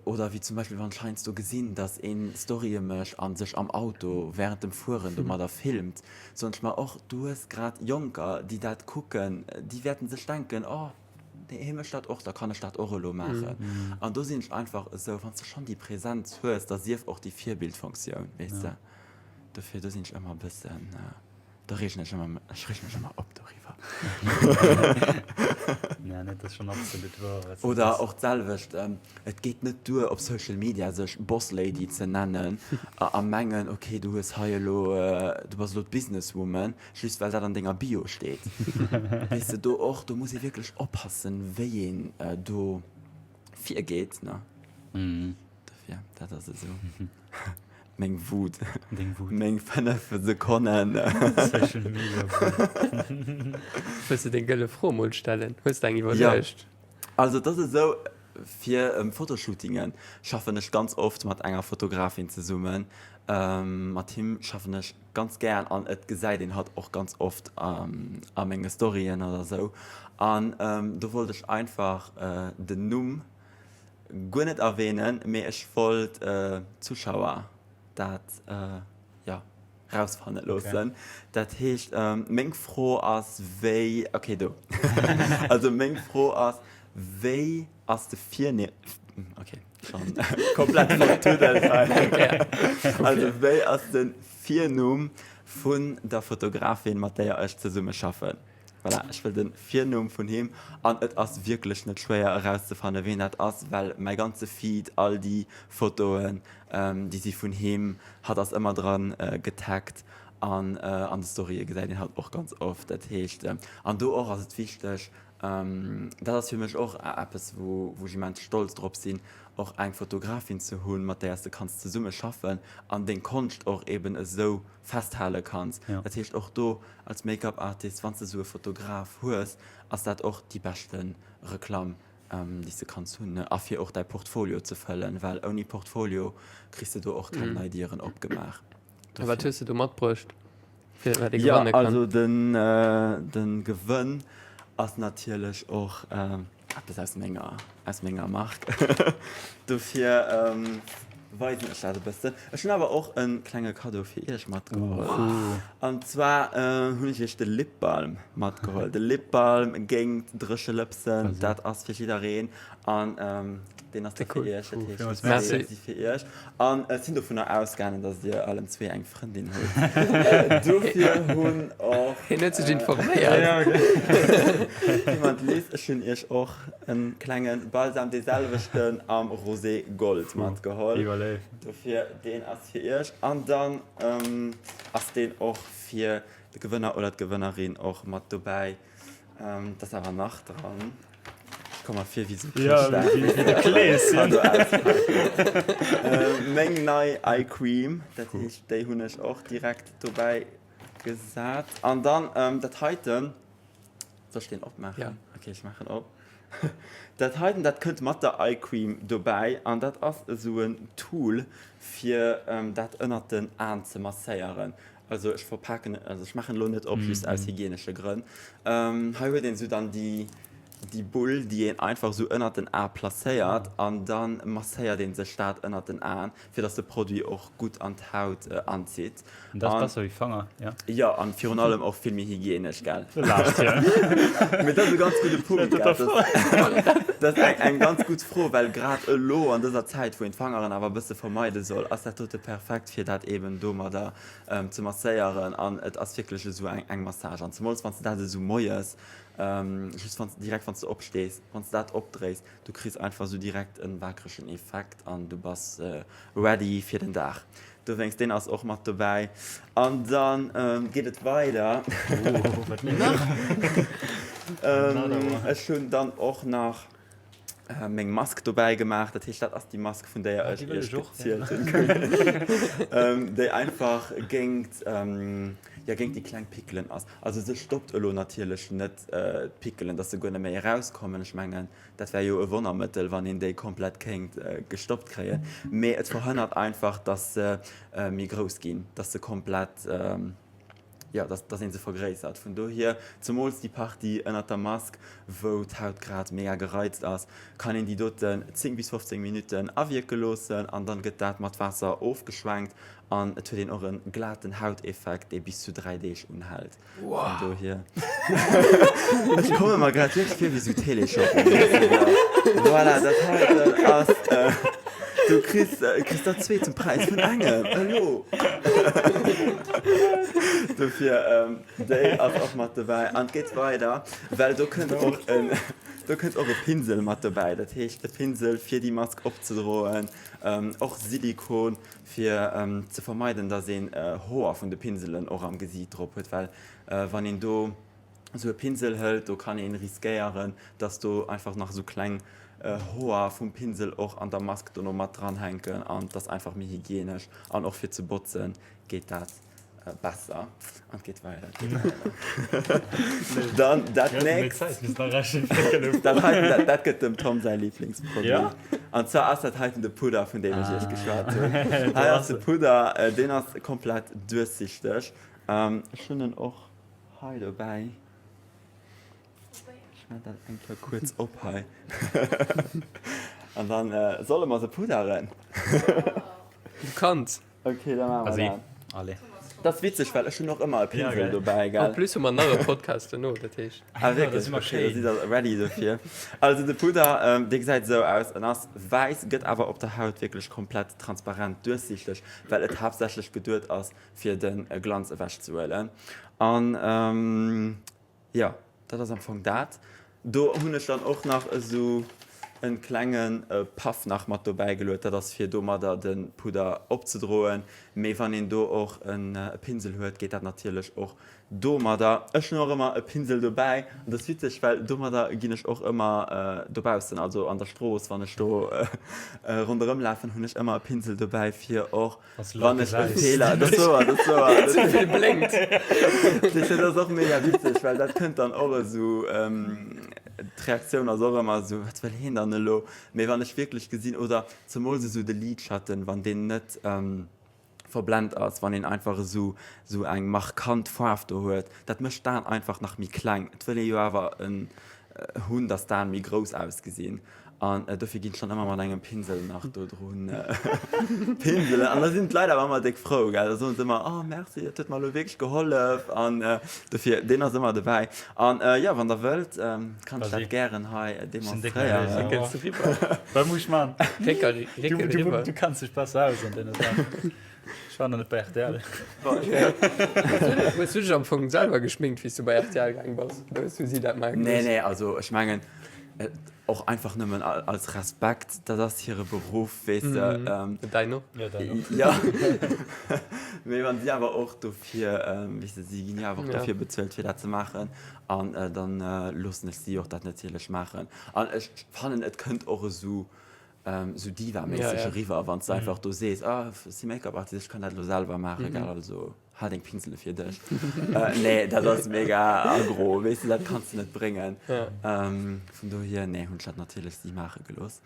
S1: Oder wéi zum Beispill wann ech heiansdo gesinn, dass een Storye mécht a sech am Auto wärend dem Fueren domadder filmt, soen ech mer och, du hues grad Jonker, déi dat kucken, déi wäerten sech denken, oh, hie mécht dat och, da kann ech dat och elo maachen. An do sinn ech einfach esou, wann s de schonn déi Präsenz hues, da sief och déi Virbildfunktioun, weess de. Dofir, do sinn ech ëmmer e bëssen. Da reegen ech ëmmer, ech reegen mech ëmmer op doriwwer.
S2: Nee, nee, dat ass schonn absolut wouer, wat s de
S1: Oder
S2: sees.
S1: och d'selwecht, et geet net duer op Social Media sech Boss Lady ze nennen a a mengen, ok du hues hei elo, du bass elo d'Businesswoman, just well dat an denger Bio steet. Weess de, do och, do muss ee wierklech oppassen, wéi een do virgeet, ne? Dofir, dat ass esou meng Wut.
S2: Deng Wut.
S1: Meng 5 Sekonnen.
S2: Social Media Wut.
S3: Wëlls de deng gëlle Fro mol stellen? Hues de eng iwwerluecht?
S1: Ja. Also et ass esou, fir Fotoshootingen schaffen ech ganz oft mat enger Fotografin zesummen. Mat him schaffen ech ganz gären an et gesäit een hatt och ganz oft a menge Storyen oder esou. An do wollt ech einfach den Numm guer net erwähnen, mee ech wollt d'Zuschauer dat jo rausfanne loossen. Dat heescht meng Fro ass wéi, ok do, also meng Fro ass wéi ass de Virnimm, ok schonn komplett vertuddelt hei, also wéi ass de Virnumm vun der Fotografin mat déier ech zesumme schaffen? Voilà, ech wëll de Virnumm vun him. An et ass wierklech net schwéier erauszefanne ween dat ass, well mäi ganze Feed, all déi Fotoen, déi si vun him, hatt ass ëmmer dran getaggt an an de Storye gesäit een hatt och ganz oft. Dat heescht, an do och ass et wichteg, dat ass fir mech och eppes wou wou ech immens stolz drop sinn, och eng Fotografin ze hunn, mat där s de kanns zesumme schaffen an deng Konscht och eben esou festhale kanns. Dat heescht och do als Make-up Artist, wann s de esou e Fotograf hues, ass dat och déi beschte Reklamm, déi s de kanns hunn, ne? A fir och däi Portfolio ze fëllen, well ouni Portfolio kriss de do och keng nei Dieren opgemaach.
S3: A wat hues de do matbruecht, fir wat ee
S1: Jo,
S3: gewanne kann?
S1: also den, de Gewënn ass natierlech och Eppes aus menger, aus menger Mark. Dofir weisen ech dat e bëssen. Ech hunn awer och e klenge Kaddo fir iech matgeholl. An zwar hunn ech iech de Lip Balm matgeholl. De Lip Balm géint dréche Lëpsen, dat ass fir jiddereen. An deen ass da fir iech. Dat heescht, déi zwee si fir iech. An ech sinn dovunner ausgaangen, dass dir allen zwee eng Frëndin hutt. Dofir hunn och.
S3: Hien huet sech informéiert.
S1: Tim an d'Liz, ech hunn iech och e klenge Balsam, dee selwechten am Rosé Gold matgeholl. Dofir, deen ass fir iech. An dann ass deen och fir de Gewënner oder d'Gewënnerin och mat dobäi. Et ass awer nach dran. Ech komme mer vir wéi sou
S2: Ja, wéi wéi de Kleeschen.
S1: Meng nei Eye Cream, dat heescht déi hunn ech och direkt dobäi gesat. An dann dat heiten, soll ech deen opmaachen?
S3: Ja.
S1: Okay, ech maachen op. Dat heiten, dat kënnt mat der Eye Cream dobäi an dat ass esou en Tool fir dat ënnert den Aen ze masséieren. Also ech verpaken, also ech maachen elo net op, just aus hygienesche Grënn. Hei huet een esou dann déi. déi Bull, déi een einfach esou ënnert den A placéiert an da masséiert ee sech dat ënnert den Aen, fir dass de Produit och gutt an d'Haut anzitt.
S2: An dat ass besser wéi Fanger, jo?
S1: Jo, an virun allem och vill méi hygienesch, gell?
S2: Du laachs, jo.
S1: Mee dat ass e ganz gudde Punkt, gell? Dat ass eng ganz gutt Fro, well grad elo an dëser Zäit, wou een d'Fangeren awer e bësse vermeide soll, ass dat dote perfekt, fir dat eben domadder ze masséieren. An et ass wierklech esou eng Massage. An zemools wann s de dat esou moies, just wann s de direkt wann s de opstees, wann s de dat opdréis, Du kriss einfach sou direkt en waakregen Effekt an du bass ready fir den Dag. Dowéinst deen ass och mat dobäi. An dann geet et weider. Ech hunn dann och nach meng Mask dobäi gemaach. Dat heescht dat ass déi Mask vun déier ech iech gezielt hunn, déi einfach géingt, jo géingt déi kleng Pickelen ass. Also se stoppt elo natierlech net d'Pickelen, dass se guer net méi erauskommen. Ech mengen Dat wär jo e Wonnermëttel, wann een déi komplett kéint gestoppt kréien. Mee et verhënnert einfach, dass se méi grouss ginn, dass se komplett, jo, dass, dass ee se vergréissert. Vun dohier, zemools déi Partie ënnert der Mask, wou d'Haut grad mega gereizt ass, kann een déi doten 10 bis 15 Minutten awierke loossen an dann gëtt dat mat Waasser ofgeschwenkt an et huet een och e glaten Hauteffekt, dee bis zu 3 Deeg unhält. Vun dohier. Ech komme mer grad wierklech vir wéi sou Téléshopping. Voilà, dat heiten ass, du kriss, kriss der zwee zum Präis vun engem, elo. Dofir, déi ass och mat dobäi. An et geet weider, well do kënnt och en, do kënnt och e Pinsel mat dobäi. Dat heescht e Pinsel fir déi Mask opzedroen, och Silikon, Fir ze vermeiden, dass een Hoer vun de Pinselen och am Gesiit drop huet, well wann een do esou e Pinsel hëlt, do kann een riskéieren, dass do einfach nach esou kleng Hoer vum Pinsel och an der Mask dono mat dran hänken an et ass einfach méi hygienesch an och fir ze botzen geet dat Besser an geet weider, geet weider. Dann dat nächst. Dat heiten, dat, dat gëtt dem Tom säi Lieblingsproduit.
S2: Ja?
S1: An zwar ass dat heiten de Pudder, vun deem ech iech geschwat hunn. Hei ass de Pudder, deen ass komplett duerchsichteg. Ech hunn en och hei dobäi. Ech maachen dat eng Kéier kuerz op hei. An dann solle mer se pudderen.
S3: Du kanns.
S1: Ok, da maache mer dat.
S2: Allez.
S1: Dat ass witzeg, well ech hunn och ëmmer e Pinsel dobäi, gell?
S3: En plus hu mer nach e Podcast duerno, dat heescht.
S1: Ah wierklech? Ok, da sidd der ready dofir. Also de Pudder, dee gesäit esou aus, en ass wäiss, gëtt awer op der Haut wierklech komplett transparent duerchsiichteg, well et haaptsächlech geduet ass, fir de Glanz ewechzehuelen. An Jo, dat ass am Fong dat. Do hunn ech dann och nach esou en klenge Puff nach mat dobäi geluet. Dat ass fir domadder de Pudder opzedroen. Mee wann een do och e Pinsel huet, geet dat natierlech och domadder. Ech hunn och ëmmer e Pinsel dobäi an dat ass witzeg, well domadder ginn ech och ëmmer dobaussen, also an der Strooss, wann ech do ronderëm lafen, hunn ech ëmmer e Pinsel dobäi fir och Wann ech e Feeler, dat ass wouer, dat ass wouer.
S3: Ze vill blénkt.
S1: Dat ass och mega witzeg, well dat kënnt dann och esou, d'Reaktioun ass och ëmmer esou, wat wëll hien dann elo? Mee wann ech wierklech gesinn, oder zemools esou de Lidschatten, wann deen net verblent ass, wann een einfach esou esou eng markant Faarf do huet, dat mécht d'Aen einfach nach méi kleng. Et wëll ee jo awer en hunn, dass d'Aen méi grouss ausgesinn. An dofir ginn ech dann ëmmer mat engem Pinsel nach do drun pinselen. An da sinn d'Leit awer ëmmer déck frou, gell. Da soen se ëmmer, oh merci, dat huet mer elo wierklech gehollef. An dofir, deen ass ëmmer dobäi. An jo, wann der wëllt, kann ech dat gären hei demonstréieren.
S2: Wat muss ech man?
S3: Réckel riwwer.
S2: Du kenns dech besser aus an deene Saachen. Ech war nach net bei rtl.
S3: Hues du dech am Fong selwer geschminkt, wéi s du bei rtl gaang bass? Oder hues du si dat maache
S1: Nee,
S3: gelooss?
S1: nee, also ech mengen, Och einfach nëmmen als Respekt, dat ass hire Beruff, weess de.
S3: Däin och.
S2: Jo, däin och.
S1: Jo, mee wann si awer och dofir, weess de, si ginn jo awer och dofir bezuelt, fir dat ze maachen, an dann loossen ech si och dat natierlech maachen. An ech fannen, et kënnt och esou, esou divaméisseg eriwwer, wann s de einfach do sees, ah, ech si Make-up-Artist, ech kann dat elo selwer maachen, gell, also. Hal deng Pinsele fir dech. Nee, dat ass mega aggro, weess de, dat kanns de net bréngen. Vun dohier, nee, hunn ech dat natierlech si maache gelooss.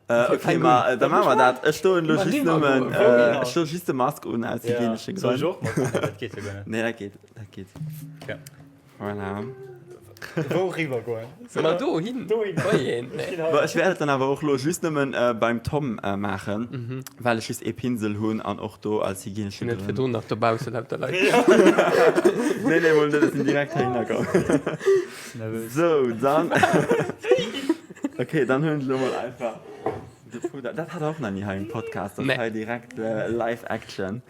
S1: Okay, ma da maache mer dat. Ech doen elo just nëmmen, ech doen just de Mask un aus hygienesche
S2: Soll
S1: Grënn.
S2: ech och mat? Nee, dat geet jo guer net.
S1: Nee, dat geet, dat geet.
S2: Okay.
S1: Voilà.
S2: Wou riwwer goen?
S3: Ma dohin.
S2: Dohin.
S3: Bei een. Nee.
S1: Bon, ech wäert et dann awer och lo just nëmmen beim Tom maachen, well ech just ee Pinsel hunn an och do als hygienesche
S3: Sinn net
S1: Grënn.
S3: virdrun nach dobausse lauter Leit.
S1: Nee, nee, mol net, ech sinn direkt heihinner komm.
S2: Nervös.
S1: Sou, dann. Okay, dann hunn ech lo mol einfach de Pudder. Dat hat der och nach ni hei im Podcast, dass
S3: Nee.
S1: hei direkt live Action.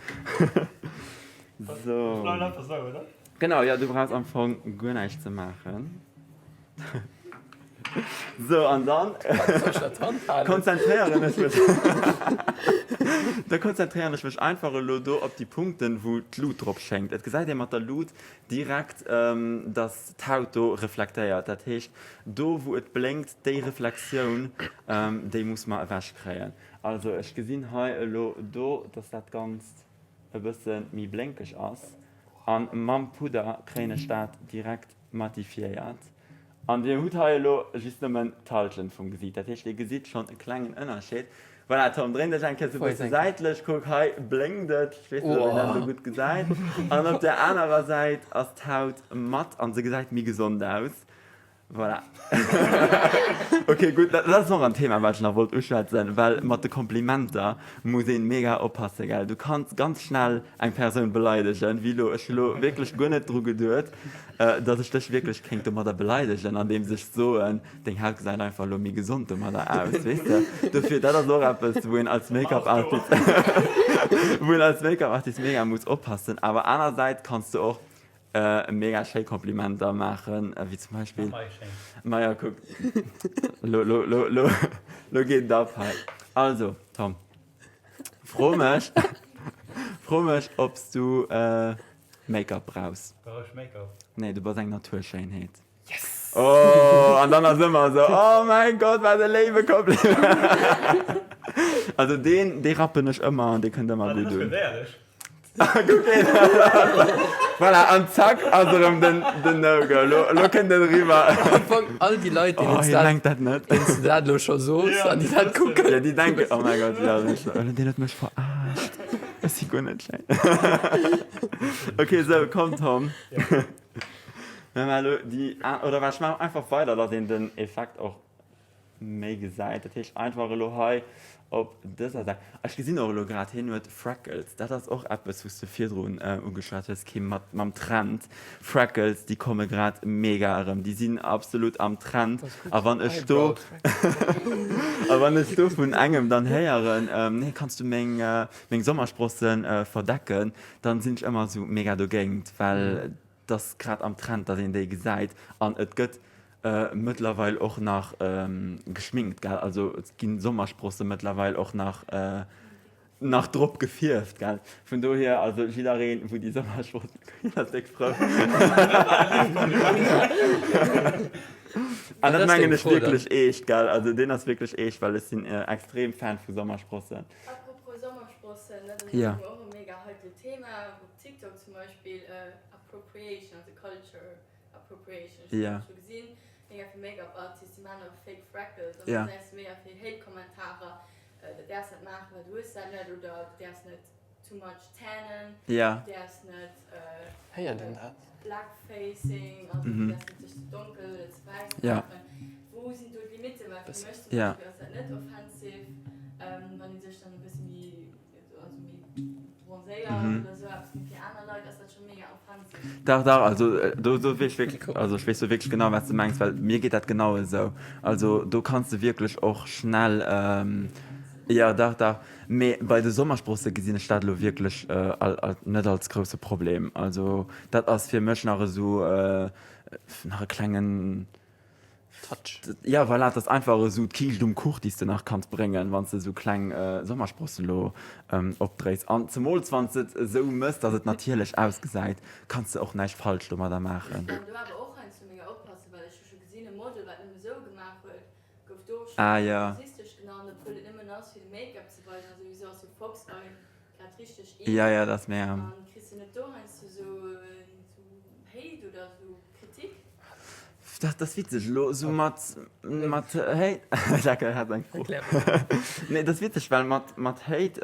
S1: Sou.
S2: Bleiwen einfach sou, oder?
S1: Genau, jo, du brauchs am Fong guer näischt ze maachen. Sou, an dann konzentréieren ech mech, da konzentréieren ech mech einfach elo do op déi Punkten, wou d'Lut drop schéngt. Et gesäit ee mat der Lut direkt, dass d'Haut do reflektéiert. Dat heescht, do wou et blénkt, déi Reflexioun, déi muss mer ewechkréien. Also ech gesinn hei elo do, dass dat Ganzt e bësse méi blénkeg ass. An mam Pudder kréien ech dat direkt matifiéiert. An dir hutt hei elo just nëmmen d'Halschent vum Gesiit. Dat heescht, dir gesitt schonn e klengen Ënnerscheed. Voilà, Tom, dréin dech eng Kéier sou e bësse säitlech. Kuck, hei blénkt et. Ech weess net, ob een dat elo gutt gesäit. An op der anerer Säit ass d'Haut matt an se gesäit méi gesond aus. Voilà. Ok, gutt, dat ass och en Thema, wat ech nach wollt uschwätzen, well mat de Komplimenter muss een mega oppassen, gell. Du kanns ganz schnell eng Persoun beleidegen, wéi elo. Ech hu lo wierklech guer net dru geduet, datt ech dech wierklech kéint domadder beleidegen, andeems ech soen, deng Haut gesäit einfach elo méi gesond domadder aus, weess de. Dofir, dat ass och eppes, wou een als Make-up-Artist, wou een als Make-up-Artist mega muss oppassen. Awer anersäits kanns de och Mega schéi Komplimenter maachen, wéi zum Beispill. Maja, kuck, lo, lo, lo, lo, lo geet et ab hei. Also, Tom, fro mech, fro mech, ob s du Make-up brauchs.
S2: Brauch ech Make-up?
S1: Nee, du bass eng Naturschéinheet.
S2: Yes!
S1: Oh, an dann ass ëmmer esou, oh mäin Gott, wat e léiwe Kompliment! Also deen, dee rappen ech ëmmer an dee kënnt ëmmer gutt un. Voilà, an zack ass erëm den, den No-Go. Lo, lo kënnt en eriwwer.
S3: Am Fong all déi Leit, deenen
S1: Oh,
S3: s
S1: hie
S3: dat,
S1: mengt dat net.
S3: deenen s du dat elo scho soos an déi dat kucken.
S1: Ja, déi denken, oh mäi Gott, ja, deen huet mech verarscht. Ech si guer net schéin. Ok, sou, komm Tom. Mir maachen elo déi, oder wat, ech maachen einfach weider, datt een den Effekt och méi gesäit. Dat heescht einfach elo hei op dëser Säit. Ech gesinn och elo grad, hien huet Freckles. Dat ass och eppes, wou s de virdrun ugeschwat hues, Kim, mat mam Trend. Freckles, déi komme grad mega erëm. Déi sinn absolut am Trend. A wann ech do a wann ech do vun engem dann héieren, nee, kanns du meng meng Sommersprosse verdecken, dann sinn ech ëmmer esou mega dogéint, well 't ass grad am Trend, datt een déi gesäit an et gëtt mëttlerweil och nach geschminkt, gell? Also et gi Sommersprosse mëttlerweil och nach nach drop gefierft, gell? Vun dohier, also jiddereen, wou déi Sommersprossen, hien ass déck frou. An dat mengen ech wierklech eescht, gell? Also deen ass wierklech eescht, well ech sinn extrem Fan vu Sommersprossen.
S4: Apropos Sommersprossen, dat ass jo och e mega heikelt Thema, op TikTok zum Beispill, Appropriation, also Culture Appropriation. Ech hunn scho gesinn, mega vill Make-up Artists, déi maachen och fake freckles an da gesäis de mega vill Hate Kommentarer, du däerfs net maachen, well du hues dat net oder du däerfs net too much tannen, du däerfs net blackfacing, also du däerfs net dech ze donkel oder ze wäiss maachen. Wou sinn do d'Limitten? Well fir mech zum Beispill ass dat net offensive, wann ee sech dann e bësse méi
S1: Dach, dach, also do, do weess ech wierklech, also ech weess do wierklech genau, wat s de mengs, well mir geet dat genau esou. Also do kanns de wierklech och schnell, jo, dach, dach. Mee bei de Sommersprosse gesinn ech dat elo wierklech net als grousse Problem. Also dat ass fir mech nach esou nach e klengen.
S3: Touch.
S1: Ja voilà, et ass einfach esou d'Kiischt um Kuch, déi s de nach kanns bréngen, wann s de esou kleng Sommersprossen elo opdréis. An zemools wann s de et esou mëss, dass et natierlech ausgesäit, kanns de och näischt falsch domadder maachen.
S4: Muss een do awer och heiansdo mega oppassen, well ech hu scho gesinn, e Model, wat nëmme esou gemaach huet, gouf do och scho
S1: Ah ja.
S4: rassistesch genannt, obwuel et nëmmen ass fir de Make-up ze weisen. Also souwisou ass jo Fox Eye grad richteg in.
S1: Ja, ja, dat ass mega.
S4: An kriss de net do heiansdo esou Hate oder esou Kritik?
S1: Dat ass witzeg elo esou mat mat Hate. Jacques hat eng Fro. Nee, dat ass witzeg, well mat mat Hate.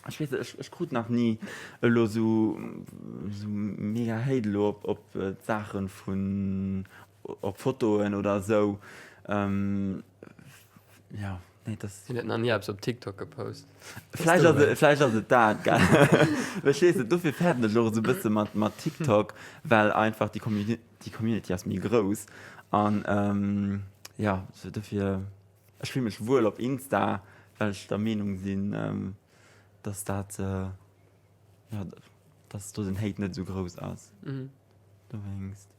S1: Ech weess net, ech, ech krut nach ni elo sou, sou mega Hate elo op, op d'Saache vun, op Fotoen oder esou. Jo, nee, dat.
S3: Hien huet nach ni eppes op TikTok gepost.
S1: Vläicht ass et, vläicht ass et dat, gell. Verstees de, dofir fäerten ech och esou e bësse mat, mat TikTok, well einfach déi Community, déi Community ass méi grouss an, jo, dofir. Ech fill mech wuel op Insta, well ech der Meenung sinn, dass dat, jo, dass do den Hate net esou grouss ass. Dowéinst.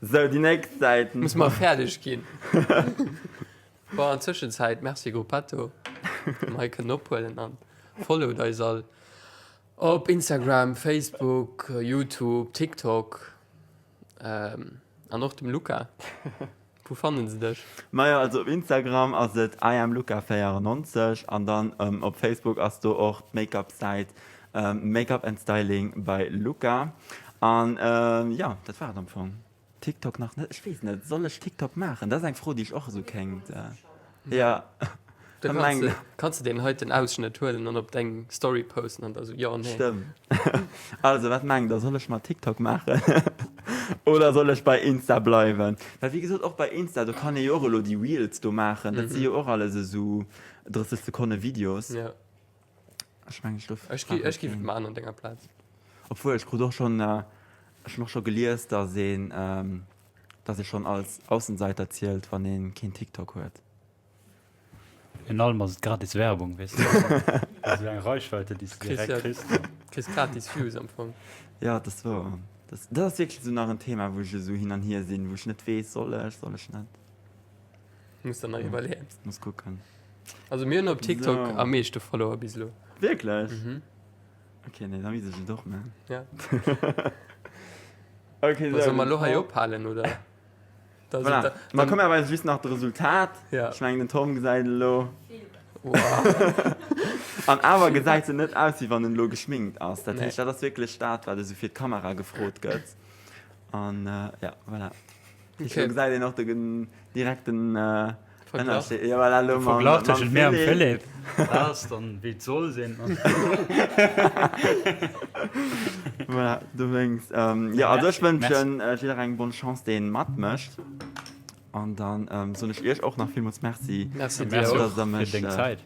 S1: Sou, déi nächst Säit.
S3: Muss mer fäerdeg ginn. Bon, an Tëschenzäit, Merci Gruppetto, datt mer hei kënnen ophuelen an followt eis all op Instagram, Facebook, YouTube, TikTok. An och dem Luca. Wou fannen se dech?
S1: Majo, also op Instagram ass et iamluca94 an dann op Facebook ass do och d'Makeup Säit Makeup and Styling by Luca. An jo, dat war et am Fong. TikTok nach net, ech weess net, soll ech TikTok maachen? Dat ass eng Fro déi ech och esou kéint, jo.
S3: Da kanns de, kanns de deen heiten Ausschnëtt huelen an op deng Story posten an da sou, jo, nee.
S1: Stëmmt. Also, wat mengt der, soll ech mer TikTok maachen oder soll ech bei Insta bleiwen? Well wéi gesot, och bei Insta, do kann ee jo och elo déi Reels do maachen, dat si jo och alles esou 30 Sekonne Videos.
S3: Ja.
S1: Ech mengen, ech do.
S3: Ech gi, ech giff et maachen an denger Plaz.
S1: Obwuel, ech krut och schonn, ech hunn och scho gelies, dass een, dass ee schonn als Aussenseiter zielt, wann ee keen TikTok huet.
S2: Virun allem ass et gratis Werbung, weess de. Esou eng Reichweite, déi s de direkt kriss.
S3: Kriss gratis Views am Fong.
S1: Jo, dat ass wouer. Dat, dat ass wierklech esou nach en Thema, wou ech esou hin an hier sinn, wou ech net weess, soll ech, soll ech net.
S3: Muss der nach iwwerleeën.
S1: Muss kucken.
S3: Also mir hunn op TikTok so. am meeschte Follower bis elo.
S1: Wierklech? Mhm. Okay, nee, da misst ech et och man.
S3: Ja.
S1: Okay,
S3: so. Soll mer lo hei ophalen, oder?
S1: Voilà. Da, Ma komm awer just nach de Resultat.
S3: Ja.
S1: Ech mengen den Tom gesäit elo.
S3: Wow.
S1: An awer gesäit se net aus wéi wann en elo geschminkt ass. Dat
S3: Nee.
S1: heescht dat ass wierklech dat wat esou fir d'Kamera gefrot gëtt. An äh, ja voilà. Okay.
S3: Okay.
S1: Elo gesäit een och de gen- direkten äh,
S3: Verglach.
S1: Ënnerscheed. Ja voilà, elo mam,
S2: Verglach
S1: mam
S2: tëschent mir am
S1: Philipp.
S2: Philipp. Dat ass dann wéi et soll sinn.
S1: Voilà, dowéinst. Ähm, ja, also ech
S2: Merci.
S1: wënschen äh, jidderengem bonne Chance, deen matmécht. An dann ähm, soen ech iech och nach villmools Merci.
S3: Merci dir
S2: Merci
S3: och.
S2: och
S1: Dass der
S2: fir
S1: mech,
S2: deng
S1: äh,
S2: Zäit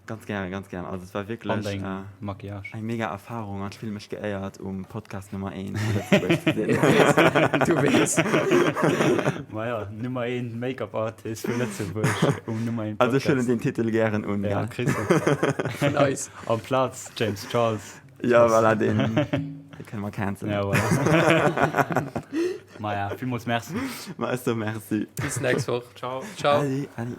S1: Ganz gären, ganz gären. Also es war
S2: an
S1: wierklech
S2: deng
S1: äh,
S2: Maquillage.
S1: eng mega Erfahrung an ech fille mech geéiert, um Podcast Nummer 1 zu Lëtzebuerg ze sinn.
S3: Du weess.
S2: Maja, Nummer 1 Make-up Artist vu Lëtzebuerg um Nummer 1
S1: Also ech huelen
S2: Podcast.
S1: deen Titel gären un,
S2: Ja,
S1: gell.
S2: kriss de.
S3: Vun eis.
S2: Amplaz James Charles.
S1: Ja, voilà, deen, dee kënne mer cancelen.
S2: Ja, voilà. Maja, villmools Merci.
S1: Ma ech soe Merci.
S3: Bis nächst Woch.
S2: Ciao.
S3: Ciao.
S1: Adi, adi.